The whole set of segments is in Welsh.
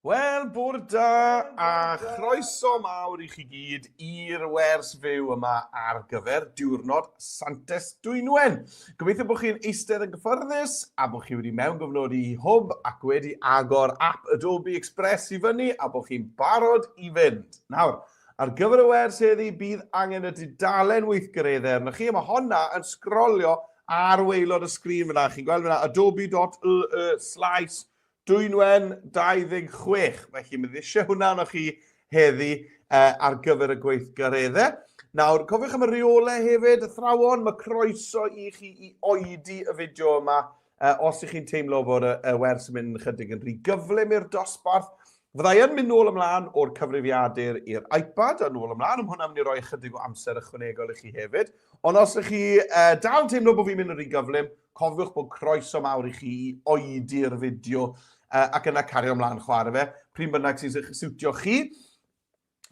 Wel, bore da a chroeso mawr i chi gyd i'r wers fyw yma ar gyfer diwrnod Santes Dwynwen. Gobeithio bod chi'n eistedd yn gyffyrddus a bod chi wedi mewn gyfnod i hwb ac wedi agor app Adobe Express i fyny a bod chi'n barod i fynd. Nawr, ar gyfer y wers heddi bydd angen y dudalen weithgareddau arnoch chi. Mae honna yn sgrolio ar waelod y sgrin fyna. Chi'n gweld fyna adobe.ly slaes Dwynwen 26. Felly, mae eisiau hwnna arnoch chi heddi ar gyfer y gweithgareddau. Nawr, cofiwch am y rheolau hefyd, athrawon, mae croeso i chi i oedi y fideo yma os ych chi'n teimlo bod y, y wers yn mynd chydig yn rhy gyflym i'r dosbarth. Fyddai yn mynd nôl ymlaen o'r cyfrifiadur i'r iPad a nôl ymlaen, am hwnna'n mynd i roi ychydig o amser ychwanegol i chi hefyd. Ond os ych chi dal yn teimlo bod fi'n mynd yn rhy gyflym, Cofiwch bod croeso mawr i chi i oedi'r fideo ac yna cario ymlaen chwarae fe, pryn bynnag sy'n siwtio chi.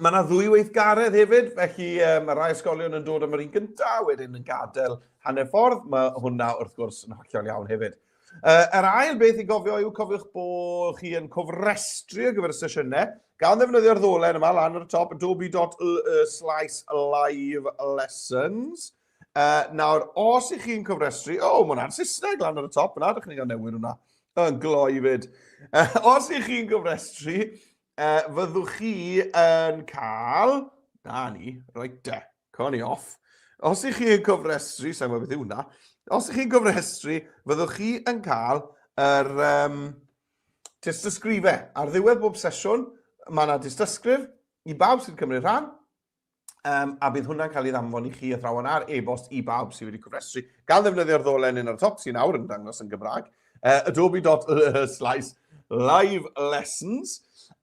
Mae yna ddwy weithgaredd hefyd, felly mae rai ysgolion yn dod am yr un gyntaf, wedyn yn gadael hanner ffordd. Mae hwnna wrth gwrs yn hollol iawn hefyd. Yr ail beth i gofio yw cofiwch bod chi yn cofrestru ar gyfer y sesiynau gan ddefnyddio'r ddolen yma lan ar y top, adobe.ly slash live lessons. Nawr, os ych chi'n cofrestru... O, oh, mae hwnna'n Saesneg lan ar y top yna, ydych chi'n cael newid hwnna. Yn gloi fyd. Os ych chi'n cofrestru, fyddwch chi yn cael... Na ni, reit de, con i off. Os ych chi'n cofrestru, sa'n gwybod beth yw hwnna. Os ych chi'n cofrestru, fyddwch chi yn cael yr tystysgrifau. Ar ddiwedd bob sesiwn, mae yna dystysgrif i bawb sy'n cymryd rhan, a bydd hwnna'n cael ei ddanfon i chi athrawon ar e-bost i bawb sydd wedi cofrestru gan ddefnyddio'r ddolen un ar y top sy'n awr yn dangos yn Gymraeg, adobe.slice live lessons.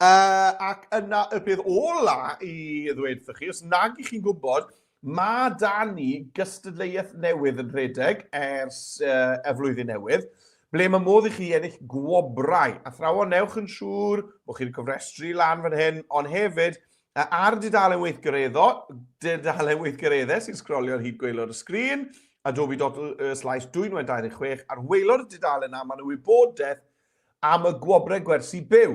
Ac yna y peth ola i ddweud wrthych chi, os nag i chi'n gwybod, mae da ni gystadleuaeth newydd yn rhedeg ers y flwyddyn newydd, ble mae modd i chi ennill gwobrau. Athrawon, newch yn siŵr bod chi'n cofrestru lan fan hyn, ond hefyd Ar dudalen weithgareddo, dudalen weithgareddau sy'n sgrolio ar hyd gwaelod y sgrin, adobe.slash 2026, ar waelod y dudalen yna, mae yna wybodaeth am y gwobrau gwersi byw.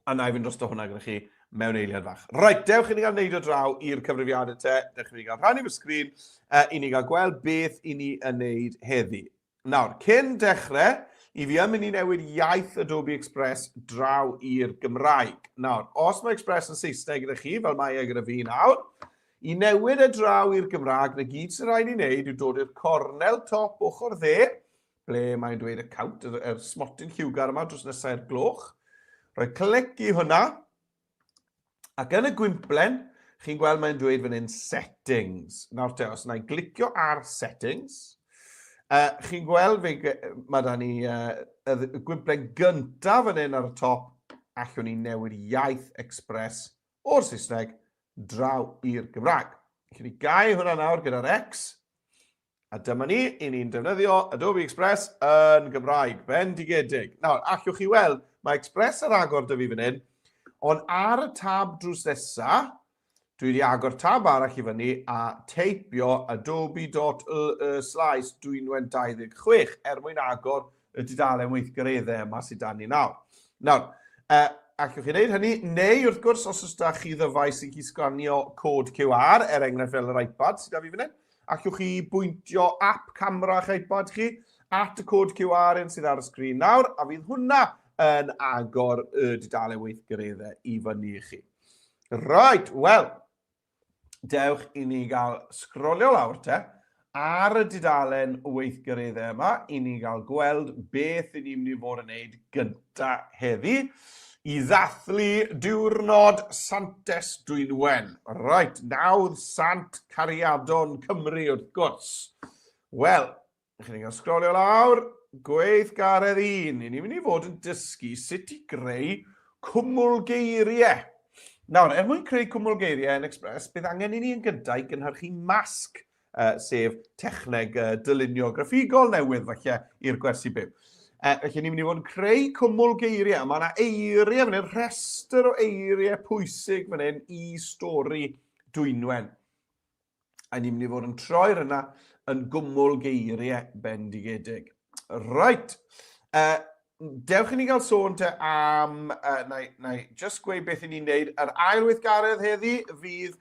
A na i fynd drosto hwnna gyda chi mewn eiliad fach. Reit, dewch i ni gael neud o draw i'r cyfrifiadur te, dewch i ni gael rhannu fy sgrin, i ni gael gweld beth i ni yn neud heddi. Nawr, cyn dechrau, i fi yn mynd i newid iaith Adobe Express draw i'r Gymraeg. Nawr, os mae Express yn Saesneg gyda chi, fel mae e gyda fi nawr, i newid e draw i'r Gymraeg, na gyd sy'n rhaid i wneud yw dod i'r cornel top ochr dde, ble mae'n dweud account, yr, yr smotyn lliwgar yma dros nesau i'r gloch. Rhoi clic i hwnna, Ac yn y gwymplen, chi'n gweld mae'n dweud fan hyn settings. Nawr te, os yna i glicio ar settings, chi'n gweld fe, mae da ni y gwymplen gyntaf fan hyn ar y top, allwn ni newid iaith Express o'r Saesneg draw i'r Gymraeg. Felly ni gau hwnna nawr gyda'r X, A dyma ni, i ni'n defnyddio Adobe Express yn Gymraeg, bendigedig. Nawr, allwch chi weld, mae Express ar agor dy fi fan hyn, ond ar y tab drws nesa, dwi wedi agor tab arall i fyny a teipio adobe.ly slaes dwynwen 26 er mwyn agor y dudalen weithgareddau yma sydd dan ni nawr. Nawr, allwch chi wneud hynny, neu wrth gwrs, os oes da chi ddyfais sy'n gallu sganio cod QR, er enghraifft fel yr iPad sydd da fi fan hyn, Allwch chi bwyntio app camera eich iPad chi at y cod QR un sydd ar y sgrin nawr, a fydd hwnna yn agor y dudalen weithgareddau i fyny i chi. Right, wel, dewch i ni gael sgrolio lawr te ar y dudalen weithgareddau yma i ni gael gweld beth i ni'n mynd i fod yn neud gynta heddi i ddathlu diwrnod Santes Dwynwen. Reit, nawdd Sant Cariadon Cymru wrth gwrs. Wel, chi'n cael sgrolio lawr, gweithgaredd un. I ni'n mynd i fod yn dysgu sut i greu cwmwl geiriau. Nawr, er mwyn creu cwmwl geiriau yn Express, bydd angen i ni yn gyntaf i gynhyrchu masg sef techneg dylunio graffigol newydd falle i'r gwersi byw. Felly ni'n mynd i fod yn creu cwmwl geiriau. Mae yna eiriau fan hyn, rhestr o eiriau pwysig fan hyn i stori Dwynwen. A ni'n mynd i fod yn troi'r yna yn gwmwl geiriau bendigedig. Right. Dewch i ni gael sôn te am... na, i, na i just gweud beth i ni'n neud. Yr ail weithgaredd heddi fydd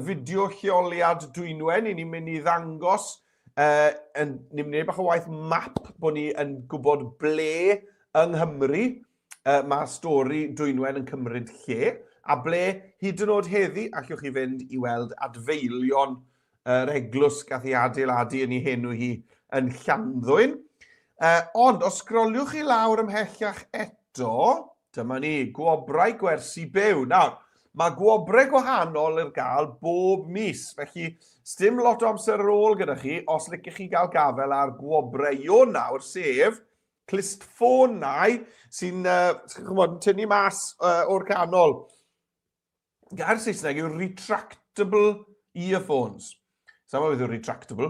fideo lleoliad Dwynwen. I ni'n mynd i ddangos, ni'n mynd i wneud bach o waith map bod ni yn gwybod ble yng Nghymru mae stori Dwynwen yn cymryd lle, a ble hyd yn oed heddi allwch chi fynd i weld adfeilion yr eglwys gath ei adeiladu yn ei henw hi yn Llanddwyn. Ond os sgroliwch chi lawr ymhellach eto, dyma ni, gwobrau gwersi byw. Nawr, mae gwobrau gwahanol i'r gael bob mis, felly sdim lot o amser ar ôl gyda chi os licech chi gael gafael ar gwobrau Ionawr, sef clustffonau sy'n chymod, yn tynnu mas o'r canol. Gair Saesneg yw retractable earphones. Sa'n beth yw retractable?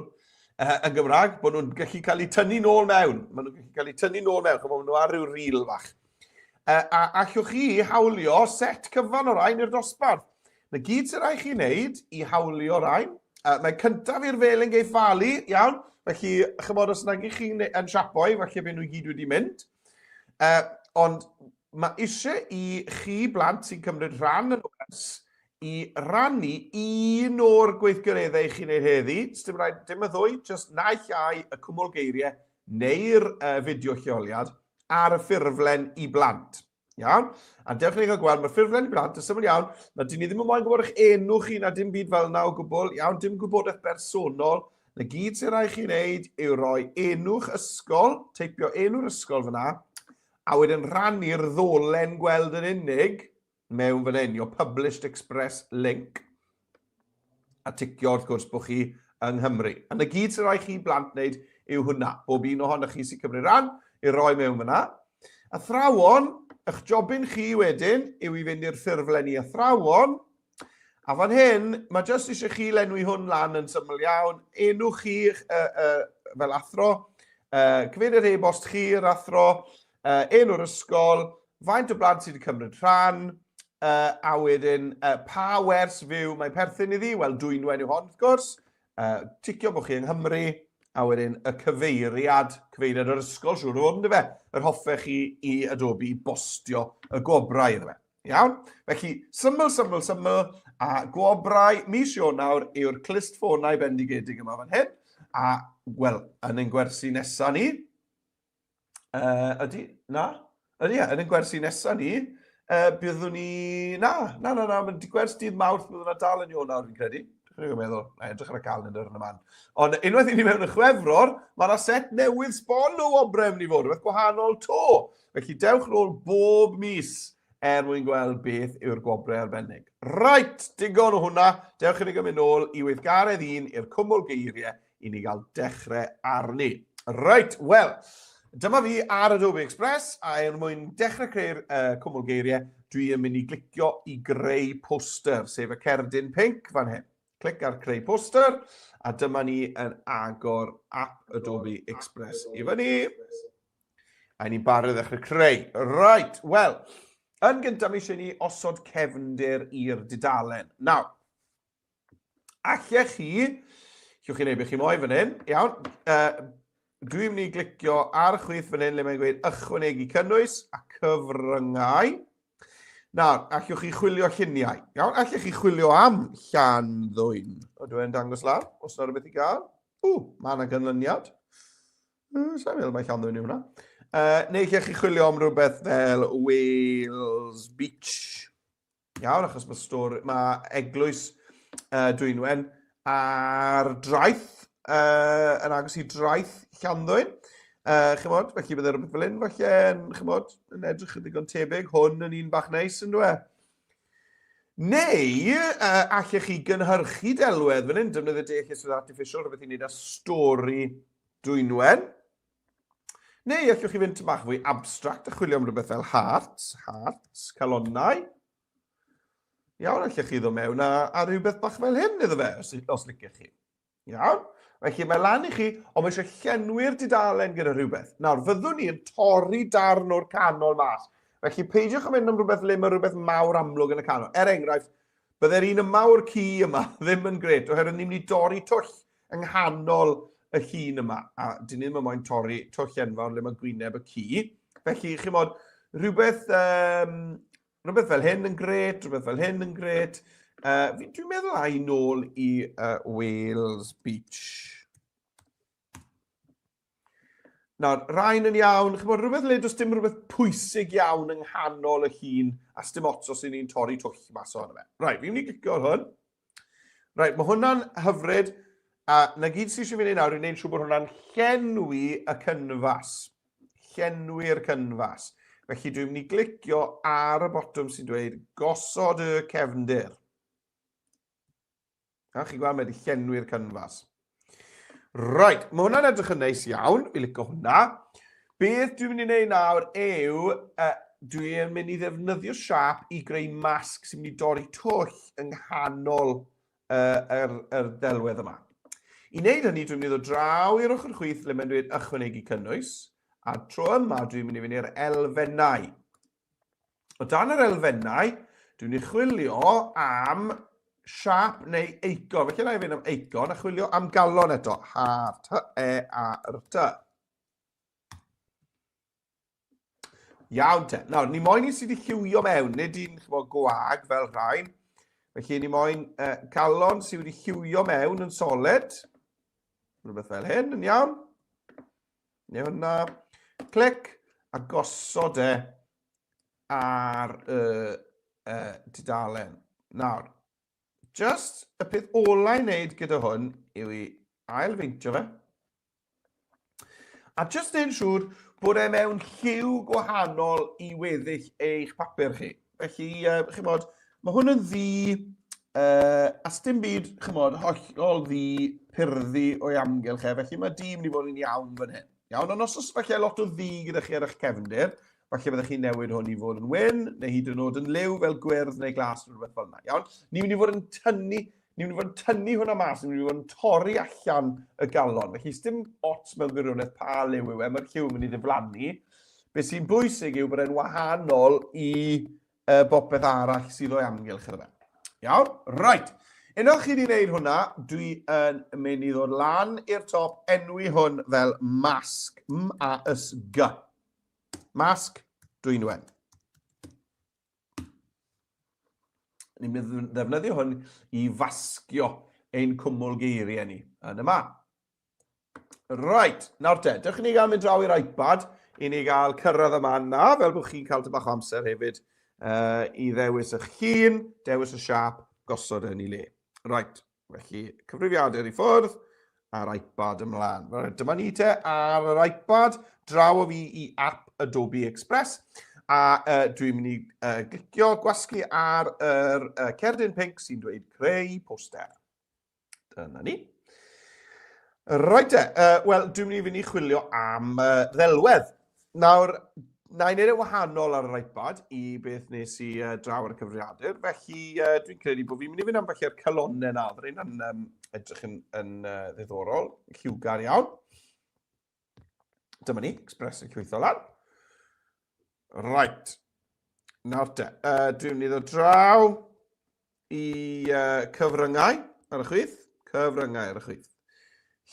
Yn Gymraeg, bod nhw'n gallu cael eu tynnu nôl mewn. Maen nhw'n gallu cael eu tynnu nôl mewn, chymod, maen nhw ar ryw rîl fach. A allwch chi hawlio set cyfan o rain i'r dosbarth. Na gyd sy'n rhaid chi wneud i hawlio rain. Mae cyntaf i'r felin gei falu, iawn. Felly, chymod, os nag ych chi'n yn siapoi, falle bydd nhw i gyd wedi mynd. Ond Mae eisiau i chi blant sy'n cymryd rhan yn y wers i rannu un o'r gweithgareddau i chi'n ei heddi. Dim rhaid, dim y ddwy, jyst naill ai y cwmwl geiriau neu'r fideo lleoliad ar y ffurflen i blant. Iawn? A dewch i ni gael gweld, mae'r ffurflen i blant yn syml iawn. Na, dyn ni ddim yn moyn gwybod eich enw chi na dim byd fel yna o gwbl. Iawn, dim gwybodaeth bersonol. Na gyd sy'n rhaid chi wneud yw rhoi enw'ch ysgol, teipio enw'r ysgol fyna, A wedyn rhannu'r ddolen gweld yn unig mewn fan hyn, your published express link, a ticio wrth gwrs bod chi yng Nghymru. A na gyd sy'n rhaid chi blant wneud yw hwnna. Bob un ohonoch chi sy'n cymryd rhan i roi mewn fyna. Athrawon, eich jobyn chi wedyn yw i fynd i'r ffurflen i athrawon, A fan hyn, mae jyst eisiau chi lenwi hwn lan yn syml iawn. Enw chi fel athro, cyfeiriad e-bost chi yr athro, enw'r ysgol, faint o blant sydd wedi cymryd rhan, a wedyn pa wers fyw mae'n perthyn iddi, wel Dwynwen yw hon wrth gwrs, ticio bod chi yng Nghymru, a wedyn y cyfeiriad, cyfeiriad yr ysgol siŵr o fod yn fe, yr hoffech chi i Adobe i bostio y gwobrau iddo fe. Iawn? Felly, syml, syml, syml, a gwobrau mis Ionawr yw'r clustffonau bendigedig yma fan hyn. A, wel, yn ein gwersi nesaf ni, ydy, na, ydy, yn ein gwersi nesaf ni, byddwn ni, na, na, na, na, mae'n gwers dydd Mawrth, byddwn na dal yn Ionawr, fi'n credu. Dwi'n meddwl, na, edrych ar y calendar yn y man. Ond unwaith i ni mewn y Chwefror, mae yna set newydd sbon o wobrau yn mynd i fod, rhywbeth gwahanol to. Felly dewch nôl bob mis er mwyn gweld beth yw'r gwobrau arbennig. Right, digon o hwnna. Dewch i ni gymryd nôl i weithgaredd un i'r cwmwl geiriau i ni gael dechrau arni. Right, wel, dyma fi ar Adobe Express, a er mwyn dechrau creu'r cwmwl geiriau, dwi yn mynd i glicio i greu poster, sef y cerdyn pinc fan hyn. Clic ar creu poster, a dyma ni yn agor app Adobe Express i fyny. A ni'n barod i ddechrau creu. Right, wel, yn gyntaf mae eisiau ni osod cefndir i'r dudalen. Nawr, allech chi, allwch chi wneud beth chi moyn fan hyn, iawn, dwi'n mynd i glicio ar y chwith fan hyn le mae'n gweud ychwanegu cynnwys a cyfryngau. Nawr, allwch chi chwilio lluniau. Iawn, allwch chi chwilio am Llanddwyn. Ydw e'n dangos lawr, os yna rhywbeth i gael? Ww, mae yna ganlyniad. Sa'n meddwl mai Llanddwyn yw hwnna. Neu lle chi chwilio am rhywbeth fel Wales Beach. Iawn, achos mae, stori, mae eglwys Dwynwen ar draeth, yn agos i draeth Llanddwyn. Chymod, felly bydde rhywbeth fel hyn, falle, yn, chymod, yn edrych yn ddigon tebyg. Hwn yn un bach neis, yn dwe? Neu, allech chi gynhyrchu delwedd fan hyn, defnyddio deallusrwydd artiffisial, rhywbeth i wneud â stori Dwynwen. Neu allwch chi fynd tŷ bach fwy abstract a chwilio am rhywbeth fel hearts, hearts, calonnau. Iawn, allwch chi ddod mewn a, a rhywbeth bach fel hyn iddo fe, os, os liciech chi. Iawn? Felly mae lan i chi, ond mae eisiau llenwi'r dudalen gyda rhywbeth. Nawr, fyddwn ni yn torri darn o'r canol mas. Felly peidiwch yn mynd am rhywbeth le mae rhywbeth mawr amlwg yn y canol. Er enghraifft, byddai'r un yma o'r ci yma ddim yn gret, oherwydd ni'n mynd i dorri twll yng nghanol y llun yma, a dyn ni ddim yn moyn torri twll enfawr le mae gwyneb y ci. Felly, chi'n bod, rhywbeth, rhywbeth fel hyn yn gret, rhywbeth fel hyn yn gret. Dwi'n meddwl ai nôl i Wales Beach. Nawr, rhain yn iawn, chymod, rhywbeth le does dim rhywbeth pwysig iawn yng nghanol y llun, a sdim ots os y'n ni'n torri twll mas ohono fe. Right, fi'n mynd i glicio ar hwn. Right, mae hwnna'n hyfryd, a na gyd sydd eisiau fi wneud nawr i wneud siŵr bod hwnna'n llenwi y cynfas. Llenwi'r cynfas. Felly dwi'n mynd i glicio ar y botwm sy'n dweud gosod y cefndir. A chi'n gweld, mae wedi llenwi'r cynfas. Right, mae hwnna'n edrych yn neis iawn, fi licio hwnna. Beth dwi'n mynd i wneud nawr yw, dwi'n mynd i ddefnyddio siap i greu masg sy'n mynd i dorri twll yng nghanol yr, yr ddelwedd yma. I wneud hynny, dwi'n mynd i ddod draw i'r ochr chwith le mae'n dweud ychwanegu cynnwys, a tro yma dwi'n mynd i fynd i'r elfennau. O dan yr elfennau, dwi'n mynd i chwilio am siap neu eicon. Felly na i fynd am eicon a chwilio am galon eto. Heart, H-E-A-R-T. Iawn te. Nawr, ni moyn i sydd wedi lliwio mewn, nid un chymod, gwag fel rhain. Felly ni moyn calon sydd wedi lliwio mewn yn solid. Rhywbeth fel hyn, yn iawn. Neu hwnna. Clic a gosod e ar y dudalen. Nawr, just y peth ola i wneud gyda hwn yw i ailfeintio fe. A just neud yn siŵr bod e mewn lliw gwahanol i weddill eich papur chi. Felly, chimod, mae hwn yn ddu, a sdim byd, chimod, hollol ddu, purddu o'i amgylch e, felly mae du mynd i fod yn iawn fan hyn. Iawn, ond os oes falle lot o ddu gyda chi ar eich cefndir, falle byddech chi'n newid hwn i fod yn wyn, neu hyd yn oed yn liw fel gwyrdd neu glas neu rhywbeth fel yna. Iawn? Ni'n mynd i fod yn tynnu, ni'n mynd i fod yn tynnu hwnna mas, ni'n mynd i fod yn torri allan y galon. Felly, sdim ots mewn gwirionedd pa liw yw e, mae'r lliw yn mynd i ddiflannu. Be sy'n bwysig yw bod e'n wahanol i bopeth arall sydd o'i amgylch iddo fe. Iawn? Right. Unwaith chi wedi gwneud hwnna, dwi yn mynd i ddod lan i'r top, enwi hwn fel masg. M-A-S-G. Masg Dwynwen. Ni'n mynd i ddefnyddio hwn i fasgio ein cwmwl geiriau ni yn y man. Right, nawr te, dewch i ni gael mynd draw i'r iPad i ni gael cyrraedd y man na, fel bod chi'n cael bach o amser hefyd i ddewis eich hun, dewis y siap, gosod yn ei le. Right, felly cyfrifiadur i ffwrdd a'r iPad ymlaen. Right, dyma ni te ar yr iPad, draw o fi i app Adobe Express, a dwi'n mynd i glicio, gwasgu ar yr cerdyn pinc sy'n dweud creu poster. Dyna ni. Reit te, wel, dwi'n mynd i fynd i chwilio am ddelwedd. Nawr, na i wneud e wahanol ar yr iPad i beth nes i draw ar y cyfrifiadur, felly dwi'n credu bod fi'n mynd i fynd am falle'r calonnau na, oedd rheina'n edrych yn, yn ddiddorol, lliwgar iawn. Dyma ni, Express yn llwytho lan. Right. Nawr te, dwi'n mynd i ddod draw i cyfryngau ar y chwith. Cyfryngau ar y chwith.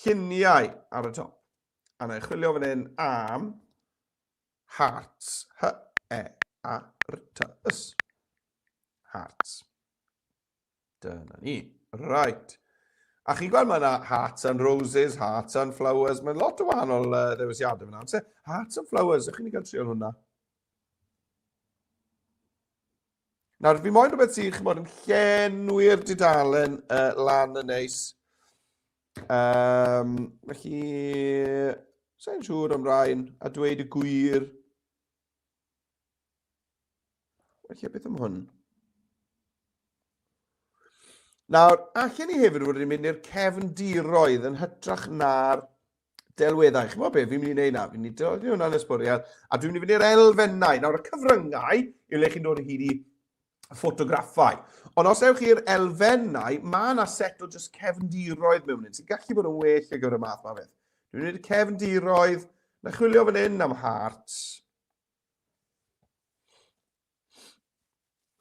Lluniau ar y top. A na i chwilio fan hyn am hearts. H-E-A-R-T-S. Hearts. Dyna ni. Right. A chi'n gweld mae yna hearts and roses, hearts and flowers. Mae'n lot o wahanol ddewisiadau fyna. Ond hearts and flowers, ydych chi'n cael trio hwnna? Nawr, fi moyn rhywbeth sy'n chymod yn llenwi'r dudalen lan yn neis. Felly, sa'n siŵr am rhain, a dweud y gwir. Felly, beth am hwn? Nawr, allan ni hefyd fod yn mynd i'r cefndiroedd yn hytrach na'r delweddau. Chymod beth fi'n mynd i wneud na? Fi'n mynd i dod hwnna'n ysbwriel, a dwi'n mynd i fynd i'r elfennau. Nawr, y cyfryngau yw le chi'n dod o hyd i ffotograffau. Ond os ewch i'r elfennau, mae yna set o just cefndiroedd mewn hyn, sy'n gallu bod yn well ar gyfer y math yma beth. Dwi'n mynd i'r cefndiroedd, na chwilio fan hyn am hearts.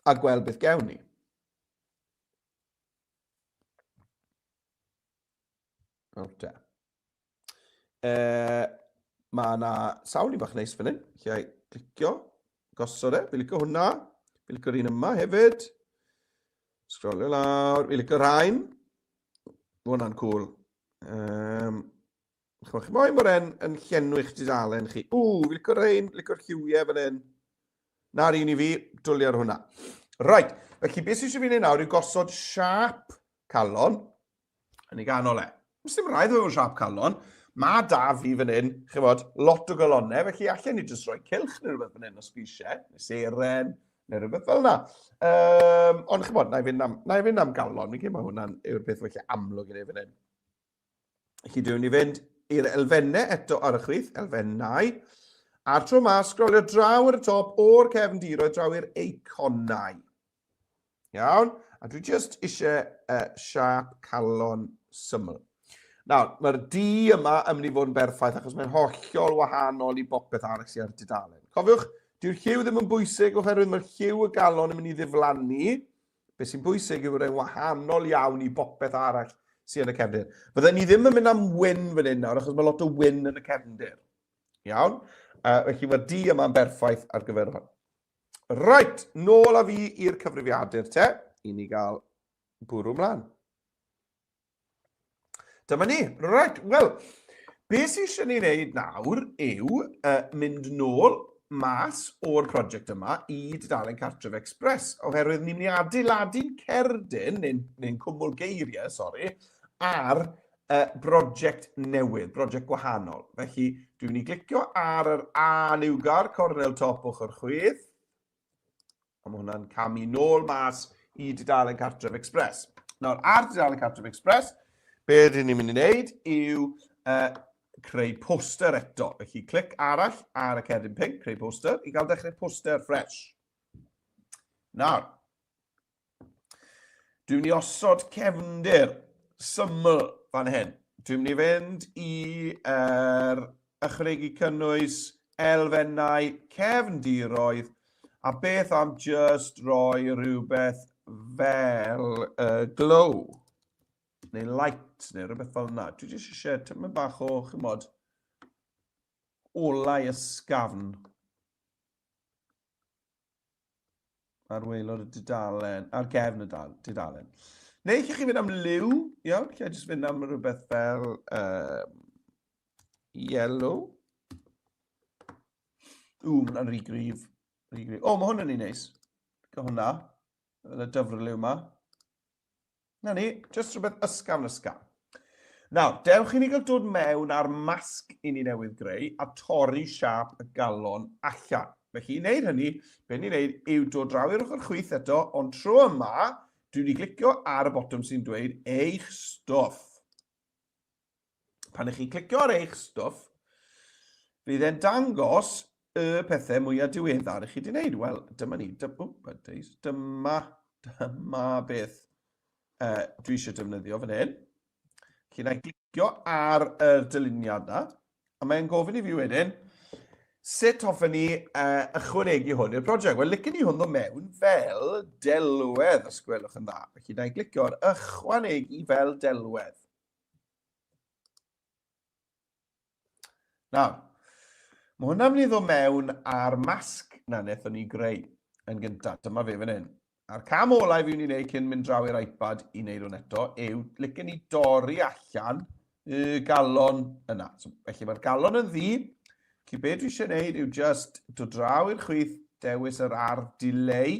A gweld beth gewn ni. Nawr te. Mae yna sawl un bach neis fan hyn. Lle Clicio, gosod e, fi licio hwnna. Fi licio'r un yma hefyd. Sgrolio lawr, fi licio rhain. Mae hwnna'n cool. Um, Chymod, chi moyn bod e'n yn llenwi'ch dudalen chi. Ww, fi licio'r rhain, licio'r lliwiau fan hyn. Na'r un i fi, dwli ar hwnna. Right, felly beth sydd eisiau fi wneud nawr yw gosod siap calon yn ei ganol e. Os dim rhaid fod siap calon, mae da fi fan hyn, chymod, lot o galonau, felly allan ni jyst rhoi cylch neu rhywbeth fan hyn os fi eisiau, neu seren, neu rhywbeth fel yna. Um, ond chymod, na i fynd am, na i fynd am galon, fi'n credu mae hwnna'n yw'r peth felly amlwg i wneud fan hyn. Felly dwi'n mynd i fynd i'r elfennau eto ar y chwith, elfennau, a'r tro yma, sgrolio draw ar y top o'r cefndiroedd draw i'r eiconau. Iawn? A dwi jyst eisiau siap calon syml. Nawr, mae'r D yma yn mynd i fod yn berffaith achos mae'n hollol wahanol i bopeth arall sydd ar y dudalen. Cofiwch, dyw'r lliw ddim yn bwysig oherwydd mae'r lliw y galon yn mynd i ddiflannu. Be sy'n bwysig yw bod e'n wahanol iawn i bopeth arall sydd yn y cefndir. Fydden ni ddim yn mynd am wyn fan hyn nawr achos mae lot o wyn yn y cefndir. Iawn? Felly mae'r D yma'n berffaith ar gyfer hwn. Right, nôl â fi i'r cyfrifiadur te, i ni gael bwrw mlaen. Dyma ni. Right, wel, be sydd eisiau ni wneud nawr yw mynd nôl mas o'r prosiect yma i dudalen Cartref Express, oherwydd ni'n mynd i adeiladu'n cerdyn, neu'n neu cwmwl geiriau, sori, ar brosiect newydd, brosiect gwahanol. Felly, dwi'n mynd i glicio ar yr A liwgar, cornel top ochr chwith, a mae hwnna'n camu nôl mas i dudalen Cartref Express. Nawr, ar dudalen Cartref Express, be rydyn ni'n mynd i wneud yw creu poster eto. Felly, clic arall ar y cerdyn pink, creu poster, i gael dechrau poster ffres. Nawr, Dwi'n mynd i osod cefndir syml fan hyn. Dwi'n mynd i fynd i er, ychwanegu cynnwys elfennau cefndiroedd a beth am just roi rhywbeth fel glow neu light neu rhywbeth fel yna. Dwi jyst eisiau tymed bach o, chymod, olau ysgafn. Ar waelod y dudalen, ar gefn y dudalen. Neu lle chi fynd am liw, iawn, lle jyst fynd am rhywbeth fel yellow. Ww, mae hwnna'n rhy gryf. Rhy gryf. O, mae hwn yn un neis. Gael hwnna. Fel y dyfrliw yma. Na ni, jyst rhywbeth ysgafn ysgafn. Nawr, dewch i ni gael dod mewn ar masg i ni newydd greu a torri siâp y galon allan. Felly, i wneud hynny, be ni'n wneud yw dod draw i'r ochr chwith eto, ond tro yma, dwi wedi glicio ar y botwm sy'n dweud eich stwff. Pan ych chi'n clicio ar eich stwff, fydd e'n dangos y pethau mwyaf diweddar i chi wedi wneud. Wel, dyma ni. Dyma, dyma beth dwi eisiau defnyddio fan hyn. Felly, na i glicio ar y dyluniad na, a mae'n gofyn i fi wedyn, sut hoffen ni ychwanegu hwn i'r prosiect? Wel, licen i hwn ddod mewn fel delwedd, os gwelwch yn dda. Felly, na i glicio ar ychwanegu fel delwedd. Nawr, mae hwnna'n mynd i ddod mewn ar masg na wnaethon ni greu yn gyntaf. Dyma fe fan hyn. A'r cam ola i fi wneud cyn mynd draw i'r iPad i wneud hwn eto yw licen ni dorri allan y galon yna. So, felly mae'r galon yn ddu. Felly be dwi eisiau gwneud yw just dod draw i'r chwith, dewis yr ardd delay.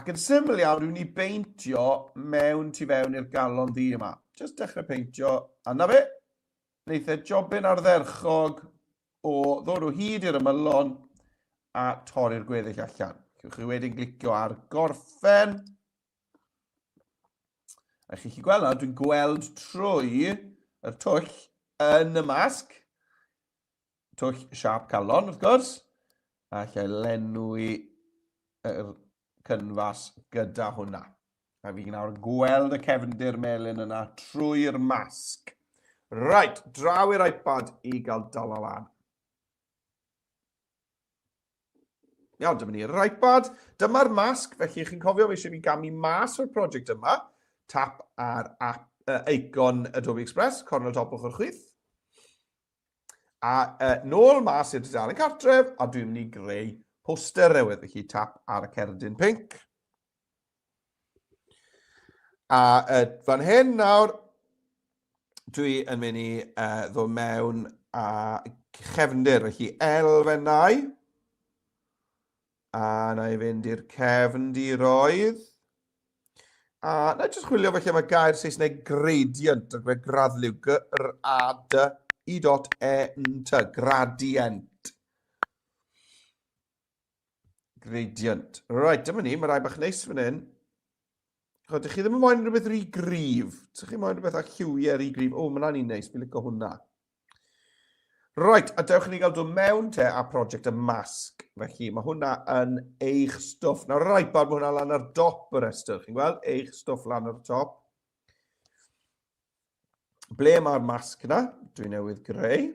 Ac yn syml iawn, dwi'n mynd i beintio mewn tu fewn i'r galon ddu yma. Just dechrau peintio, a na fe, wneith e jobyn ardderchog o ddod o hyd i'r ymylon a torri'r gweddill allan. Cewch chi wedyn glicio ar gorffen. A chi'n gallu gweld nawr, dwi'n gweld trwy yr twll yn y masg. Twll siâp calon, wrth gwrs. A lle lenwi yr cynfas gyda hwnna. A fi nawr yn gweld y cefndir melyn yna trwy'r masg. Right, draw i'r iPad i gael dala lan. Iawn, dyma ni'r iPad. Dyma'r masg, felly chi'n cofio fe eisiau fi gamu mas o'r prosiect yma. Tap ar app, icon Adobe Express, cornel top ochr chwith. A nôl mas i'r dudalen cartref, a dwi'n mynd i greu poster newydd. Felly tap ar y cerdyn pinc. A fan hyn nawr, dwi yn mynd i ddod mewn a chefndir, felly elfennau. A na i fynd i'r cefndiroedd. A na i jyst chwilio felly am y gair Saesneg gradient, ar gyfer graddliw, G R A D I dot E N T, gradient. Gradient. Right, dyma ni, mae rai bach neis fan hyn. Chod, chi ddim yn moyn rhywbeth rhy gryf. Ydych chi moyn rhywbeth â lliwiau rhy gryf? O, mae hwnna'n un neis, fi'n licio hwnna. Right, a dewch i ni gael dod mewn te a prosiect y masg. Felly mae hwnna yn eich stwff. Nawr yr iPad, mae hwnna lan ar dop y rhestr. Chi'n gweld? Eich stwff lan ar y top. Ble mae'r masg na? Dwi newydd greu.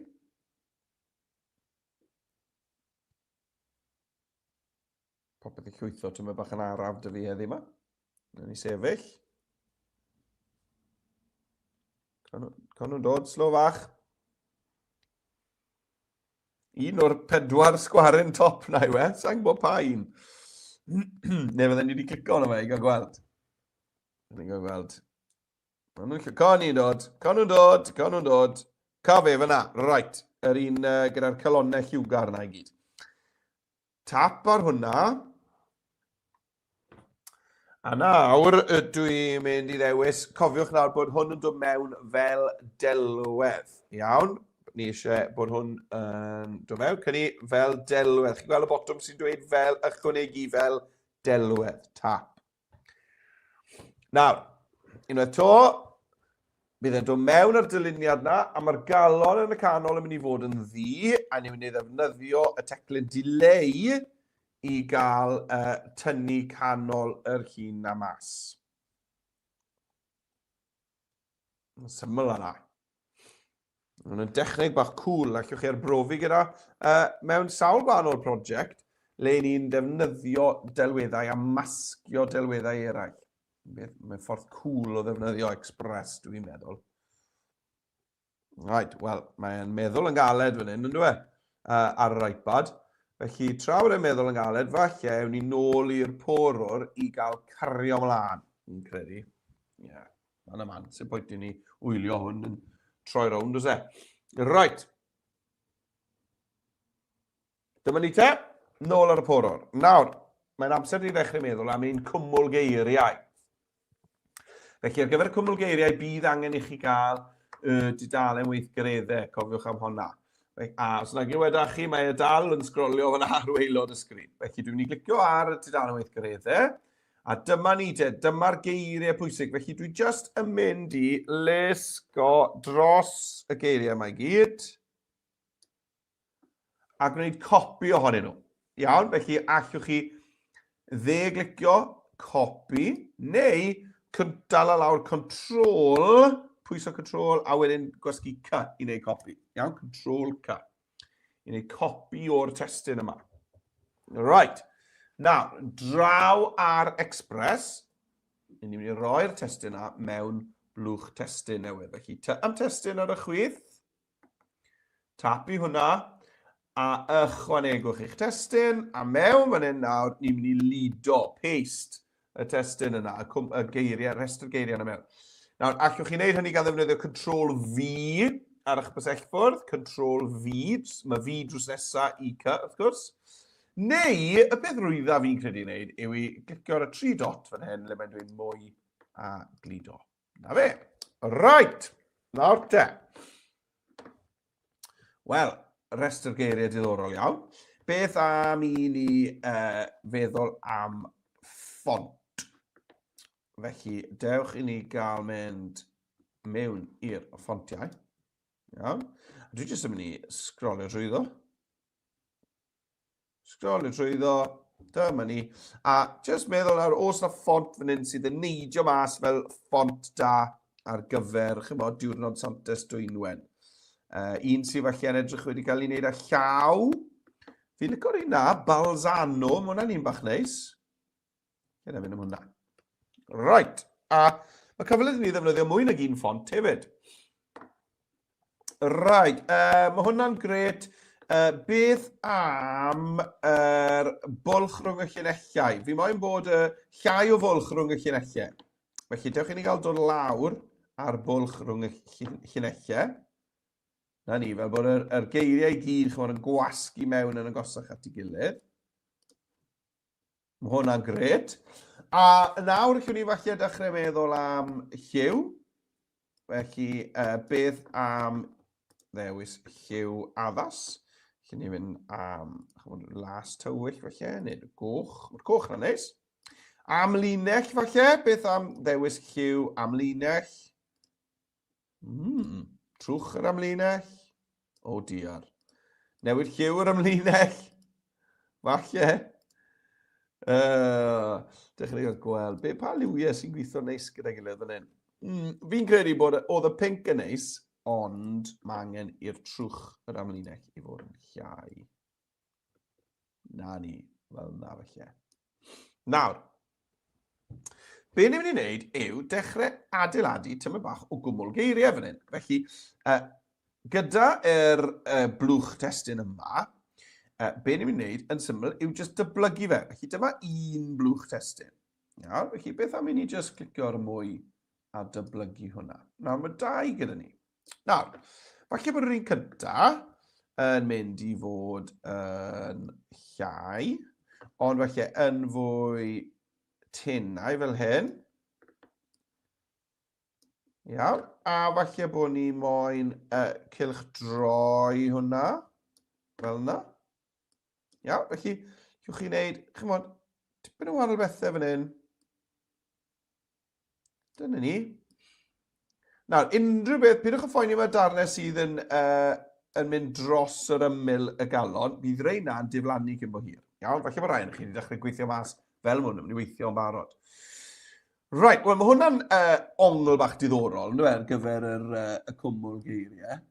Popeth i llwytho, tyma bach yn araf dy fi heddi yma. Nawn ni sefyll. Con nhw'n dod, slo fach. Un o'r pedwar sgwaryn top na yw e, sa'n gwybod pa un. Neu fydden ni wedi clicio arno fe i gael gweld. Ni'n gael gweld. Maen nhw'n Con ni'n dod, con nhw'n dod, con nhw'n dod. Ca fe fyna, right. Yr un gyda'r calonnau lliwgar yna i gyd. Tap ar hwnna. A nawr ydw i'n mynd i ddewis, cofiwch nawr bod hwn yn dod mewn fel delwedd. Iawn, ni eisiau bod hwn yn dod mewn, cynni fel delwedd. Chi'n gweld y botwm sy'n dweud fel ychwanegu fel delwedd, tap. Nawr, unwaith to, bydd e'n dod mewn ar dyluniad na, a mae'r galon yn y canol yn mynd i fod yn ddu, a ni'n mynd i ddefnyddio y teclyn delay i gael tynnu canol yr hun na mas. Mae'n syml yna. Mae'n dechneg bach cool, allwch chi arbrofi gyda uh, mewn sawl gwahanol prosiect le ni'n defnyddio delweddau a masgio delweddau eraill. Mae'n ffordd cool o ddefnyddio Express, dwi'n meddwl. Right, wel, mae'n meddwl yn galed fan hyn, yn dweud, uh, ar yr iPad. Felly, tra bod e'n meddwl yn galed, falle ewn ni nôl i'r porwr i gael cario mlaen, fi'n credu. Yeah. Man y man, sy'n pwynt i ni wylio hwn yn troi rownd, oes e? Right. Dyma ni te, nôl ar y porwr. Nawr, mae'n amser i ddechrau meddwl am ein cwmwl geiriau. Felly, ar gyfer y cwmwl geiriau, bydd angen i chi gael y dudalen weithgareddau, cofiwch am honna. A os nag yw e da chi, mae e dal yn sgrolio fan ar waelod y sgrin. Felly dwi'n mynd i glicio ar y tudalen weithgareddau, A dyma ni te, dyma'r geiriau pwysig. Felly dwi just yn mynd i lesgo dros y geiriau yma i gyd a gwneud copi ohonyn nhw. Iawn, felly allwch chi dde-glicio copi neu dal a lawr control, pwyso control a wedyn gwasgu C i wneud copi. Iawn, control C. i wneud copi o'r testun yma. Right. Nawr, draw ar Express, ni'n mynd i roi'r testun yna mewn blwch testun newydd. Felly, am testun ar y chwith, tap i hwnna, a ychwanegwch eich testun, a mewn fan hyn nawr, ni'n mynd i lido, paste, y testun yna, y, cwm, y geiriau, rhestr geiriau yna mewn. Nawr, allwch chi wneud hynny gan ddefnyddio Control V ar eich bysellfwrdd, Control V, mae V drws nesa i C, wrth gwrs. Neu, y peth rwydda fi'n credu wneud yw i glicio ar y tri dot fan hyn, le mae'n dweud mwy a gludo. Na fe. Right, nawr te. Wel, rhestr geiriau diddorol iawn. Beth am i ni uh, feddwl am ffont? Felly, dewch i ni gael mynd mewn i'r ffontiau. Iawn. Dwi jyst yn mynd i sgrolio drwyddo. Sgrolio trwyddo, dyma ni. A jyst meddwl nawr, oes na ffont fan hyn sydd yn neidio mas fel ffont da ar gyfer, chymod, diwrnod Santes Dwynwen. Un sydd falle yn edrych wedi cael ei wneud â llaw. Fi'n licio'r un na, Balzano, mae hwnna'n un bach neis. Dyna fynd am hwnna. Right, a mae cyfle i ni ddefnyddio mwy nag un ffont hefyd. Right, mae hwnna'n gret. Beth am yr bwlch rhwng y llinellau? Fi moyn bod y llai o fwlch rhwng y llinellau. Felly, dewch i ni gael dod lawr ar bwlch rhwng y llinellau. Na ni, fel bod yr, yr geiriau i gyd chymod, yn gwasgu mewn yn agosach at ei gilydd. Mae hwnna'n gret. A nawr, allwn ni falle dechrau meddwl am lliw. Felly, beth am ddewis lliw addas? Felly ni fynd am chymod, las tywyll falle, neu goch. Mae'r coch na'n neis. Amlinell falle, beth am ddewis lliw amlinell? Trwch yr amlinell. O oh, diar. Newid lliw yr amlinell. Falle. Dechrau gweld. Be, pa liwiau sy'n gweithio neis gyda'i gilydd fan hyn? Fi'n credu bod oedd y pink yn neis, ond mae angen i'r trwch yr amlinell i fod yn llai. Na ni, fel na felly. Nawr, be ni'n mynd i wneud yw dechrau adeiladu tyma bach o gwmwl geiriau fan hyn. Felly, gyda yr blwch testun yma, be ni'n mynd i wneud yn syml yw just dyblygu fe. Felly dyma un blwch testun. Nawr, felly beth am i ni just clicio ar y mwy a dyblygu hwnna. Nawr, mae dau gyda ni. Nawr, falle bod yr un cynta yn mynd i fod yn llai, ond falle yn fwy tenau fel hyn. Iawn, a falle bod ni moyn cylch droi hwnna, fel yna. Iawn, felly, llwch chi wneud, chymod, tipyn o wahanol bethau fan hyn. Dyna ni. Nawr, unrhyw beth, pidwch yn phoeni am y darnau sydd yn, yn mynd dros yr ymyl y galon, bydd rei na'n diflannu cyn bo hir. Iawn, falle bod rhai yn chi wedi dechrau gweithio mas fel mwyn, yn mynd i weithio yn barod. Right, wel mae hwnna'n ongl bach diddorol, ynddo fe, ar gyfer yr, y cwmwl geiriau.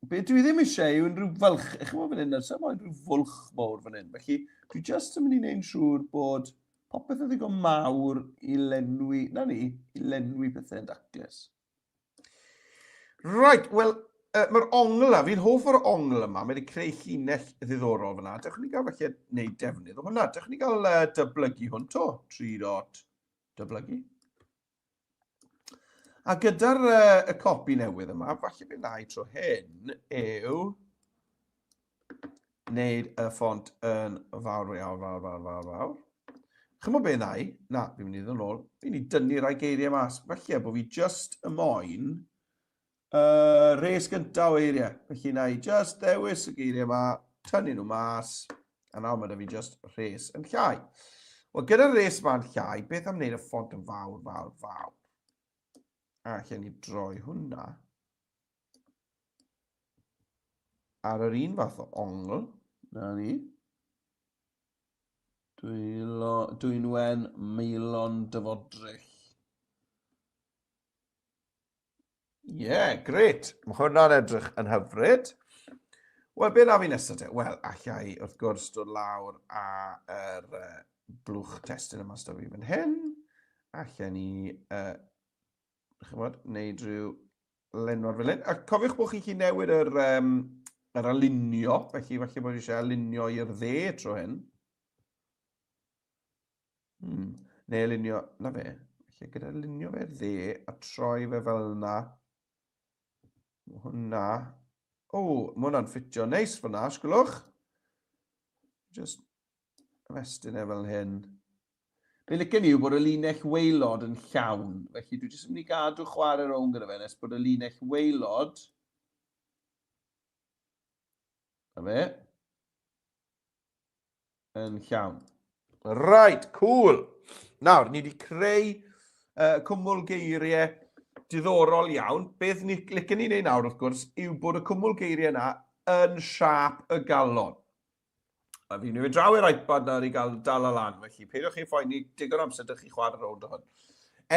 Be dwi ddim eisiau yw unrhyw fylch, eich chi'n fan hyn, so mae unrhyw fwlch mawr fan hyn. Felly, dwi just yn mynd i wneud yn siŵr bod popeth yn ddigon mawr i lenwi, na ni, i lenwi pethau yn daclus. Right, wel, mae'r ongl yma, fi'n hoff o'r ongl yma, mae wedi creu llinell ddiddorol fyna. Dewch ni gael falle wneud defnydd o hwnna. Dewch ni gael dyblygu hwn to, 3 dot dyblygu. A gyda'r y copi newydd yma, falle be na i tro hyn yw wneud y ffont yn fawr, fawr, fawr, fawr, fawr, fawr. Chymod be na i? Na, fi'n mynd i ddod yn ôl. Fi'n mynd i dynnu rai geiriau mas. Falle bod fi just y moyn y res gyntaf o eiriau. Felly na i just ddewis y geiriau yma, tynnu nhw mas, a nawr mae da fi just rhes yn llai. Wel, gyda'r res ma'n llai, beth am wneud y ffont yn fawr, fawr, fawr? A lle ni droi hwnna ar yr un fath o ongl, na ni. Dwylo, dwynwen, meilon, dyfodryll. Ie, yeah, gret. Mae hwnna'n edrych yn hyfryd. Wel, be na fi nesaf te? Wel, allai wrth gwrs dod lawr a yr blwch testun yma sda fi fan hyn. Allai ni, chymod, wneud rhyw lenwad fel hyn. A cofiwch bod chi'n gallu newid yr, yr alinio, felly falle bod eisiau alinio i'r dde tro hyn. Neu alinio, na fe, felly gyda alinio fe dde a troi fe fel yna. Mae hwnna, o, mae hwnna'n ffitio neis fyna, sgwlwch. Just ymestyn e fel hyn. Be licen i yw bod y linell waelod yn llawn, felly dwi jyst yn mynd i gadw chwarae rownd gyda fe nes bod y linell waelod, na fe, yn llawn. Right, cool. Nawr, ni wedi creu cwmwl geiriau diddorol iawn. Beth ni licen ni wneud nawr, wrth gwrs, yw bod y cwmwl geiriau yna yn siâp y galon. A fi'n mynd draw i'r iPad nawr i gael dal a lan, felly peidiwch chi phoeni, digon amser dych chi chwarae rownd o hwn.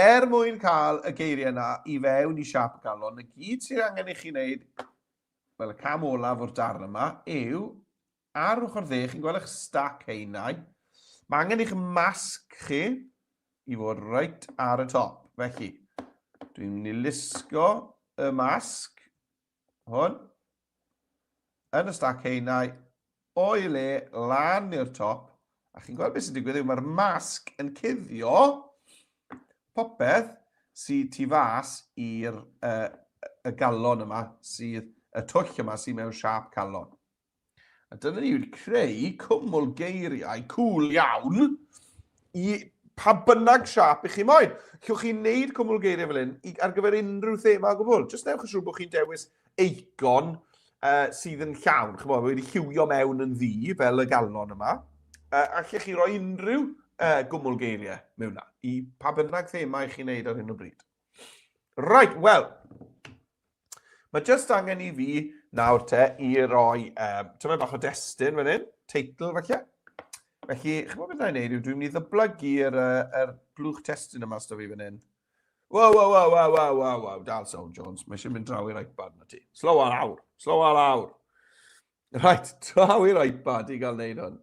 Er mwyn cael y geiriau yna i fewn i siâp y galon, y gyd sydd angen i chi wneud, fel y cam olaf o'r darn yma, yw Ar ochr dde, chi'n gweld eich stac haenau. Mae angen eich masg chi i fod reit ar y top. Felly, dwi'n mynd i lusgo y masg hwn. yn y stac haenau o'i le lan i'r top, a chi'n gweld beth sy'n digwydd yw mae'r masg yn cuddio popeth sydd tu fas i'r uh, y galon yma, sydd y twll yma sydd mewn siâp calon. A dyna ni wedi creu cwmwl geiriau cŵl iawn i pa bynnag siâp i chi moyn. Llwch chi wneud cwmwl geiriau fel hyn i, ar gyfer unrhyw thema o gwbl. Jyst newch yn siŵr bod chi'n dewis eicon sydd yn llawn. Chymod, wedi lliwio mewn yn ddu fel y galon yma. A lle chi roi unrhyw gwmwl geiriau mewn na i pa bynnag thema i chi'n neud ar hyn o bryd. Right, wel, Mae jyst angen i fi nawr te i roi tymed bach o destun fan hyn, teitl falle. Felly, chymod beth na i wneud yw dwi'n mynd i ddyblygu'r er blwch testun yma sda fi fan hyn. Wow, wow, wow, wow, wow, wow, wow, dal Saul Jones, mae eisiau mynd draw i'r iPad na ti. Slow ar awr, slow ar awr. Right, draw i'r iPad i gael neud hwn.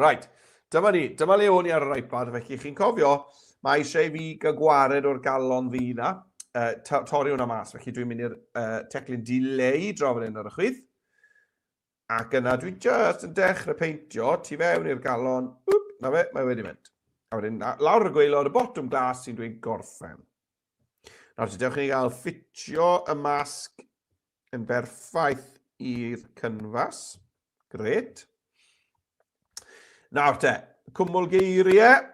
Right, dyma ni. Dyma le o'n i ar yr iPad, felly chi'n cofio, mae eisiau i fi gael gwared o'r galon ddu na, torri hwnna mas, felly dwi'n mynd i'r teclyn delay draw fan hyn ar y chwith. Ac yna dwi just yn dechrau peintio tu fewn i'r galon, wp, na fe, mae wedi mynd. A wedyn, lawr y gwaelod, y botwm glas sy'n dweud gorffen. Nawr, te, dewch i ni gael ffitio y masg yn berffaith i'r cynfas. Gret. Nawr te, cwmwl geiriau.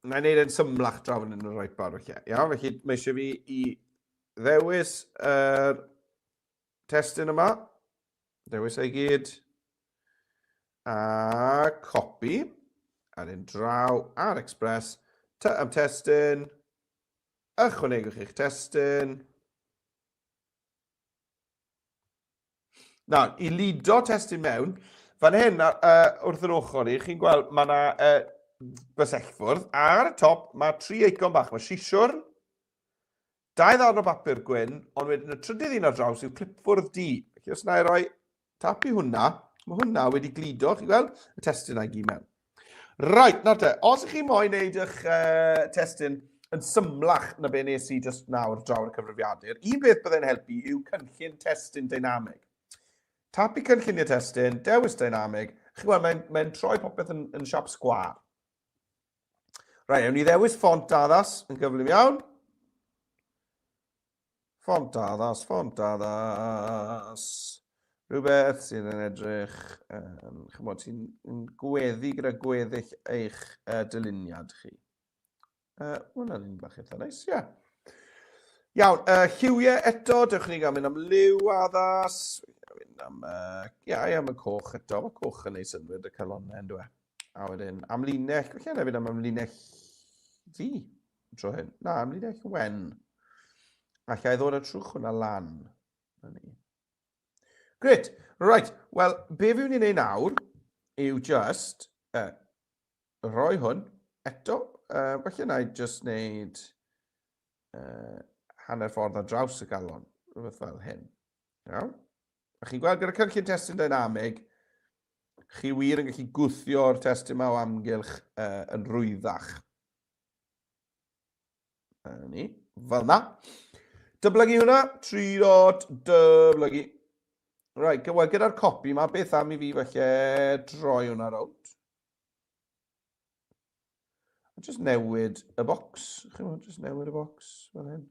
Na i wneud e'n symlach draw fan hyn yn yr iPad felly. Iawn, felly mae eisiau fi i ddewis yr testun yma. Dewis ei gyd. A copy. A dyn draw ar Express. T am testun. Ychwanegwch eich testun. Nawr, i lido testun mewn, fan hyn, wrth yr ochr i, chi'n gweld mae yna bysellfwrdd, a ar y top mae tri eicon bach. Mae sisiwrn, dau ddarn o bapur gwyn, ond wedyn y trydydd un ar draws yw clipfwrdd du. Felly os na i roi tap i hwnna, mae hwnna wedi gludo, chi'n gweld, y testun a'i gyd mewn. Right, nawr te, os ych chi moyn neud eich testun yn symlach na be nes i just nawr draw ar y cyfrifiadur, un beth byddai'n helpu yw cynllun testun deinamig. Tap i cynlluniau testun, dewis deinamig, chi'n gweld, mae'n mae troi popeth yn, yn siap sgwâr. Right, ewn ni ddewis ffont addas yn gyflym iawn. Ffont addas, ffont addas. Rhywbeth sydd yn edrych, um, chymod, sy'n gweddu gyda gweddill eich dyluniad chi. Hwna'n un bach eitha neis, ie. Yeah. Iawn, lliwiau eto, dewch ni gael mynd am liw addas. Mynd am, ia, am y coch eto. Mae coch yn ei synnwyr y calonnau, yn dweud. A wedyn, amlinell, felly yna fynd am amlinell ddu. Tro hyn. Na, amlinell wen. Alla i ddod â trwch hwnna lan. Na ni. Gret. Right. Wel, be fi'n mynd i wneud nawr yw just rhoi hwn eto. Felly na i just wneud hanner ffordd ar draws y galon. Rhywbeth fel hyn. Iawn. A chi'n gweld gyda cynllun testun dynamig, chi wir yn gallu gwthio'r testun yma o amgylch yn rwyddach. Na ni, fel na. Dyblygu hwnna, 3 dot, dyblygu. Right, wel, gyda'r copi yma, beth am i fi felly droi hwnna rownd? A just newid y bocs. Chi'n just newid y bocs fel hyn.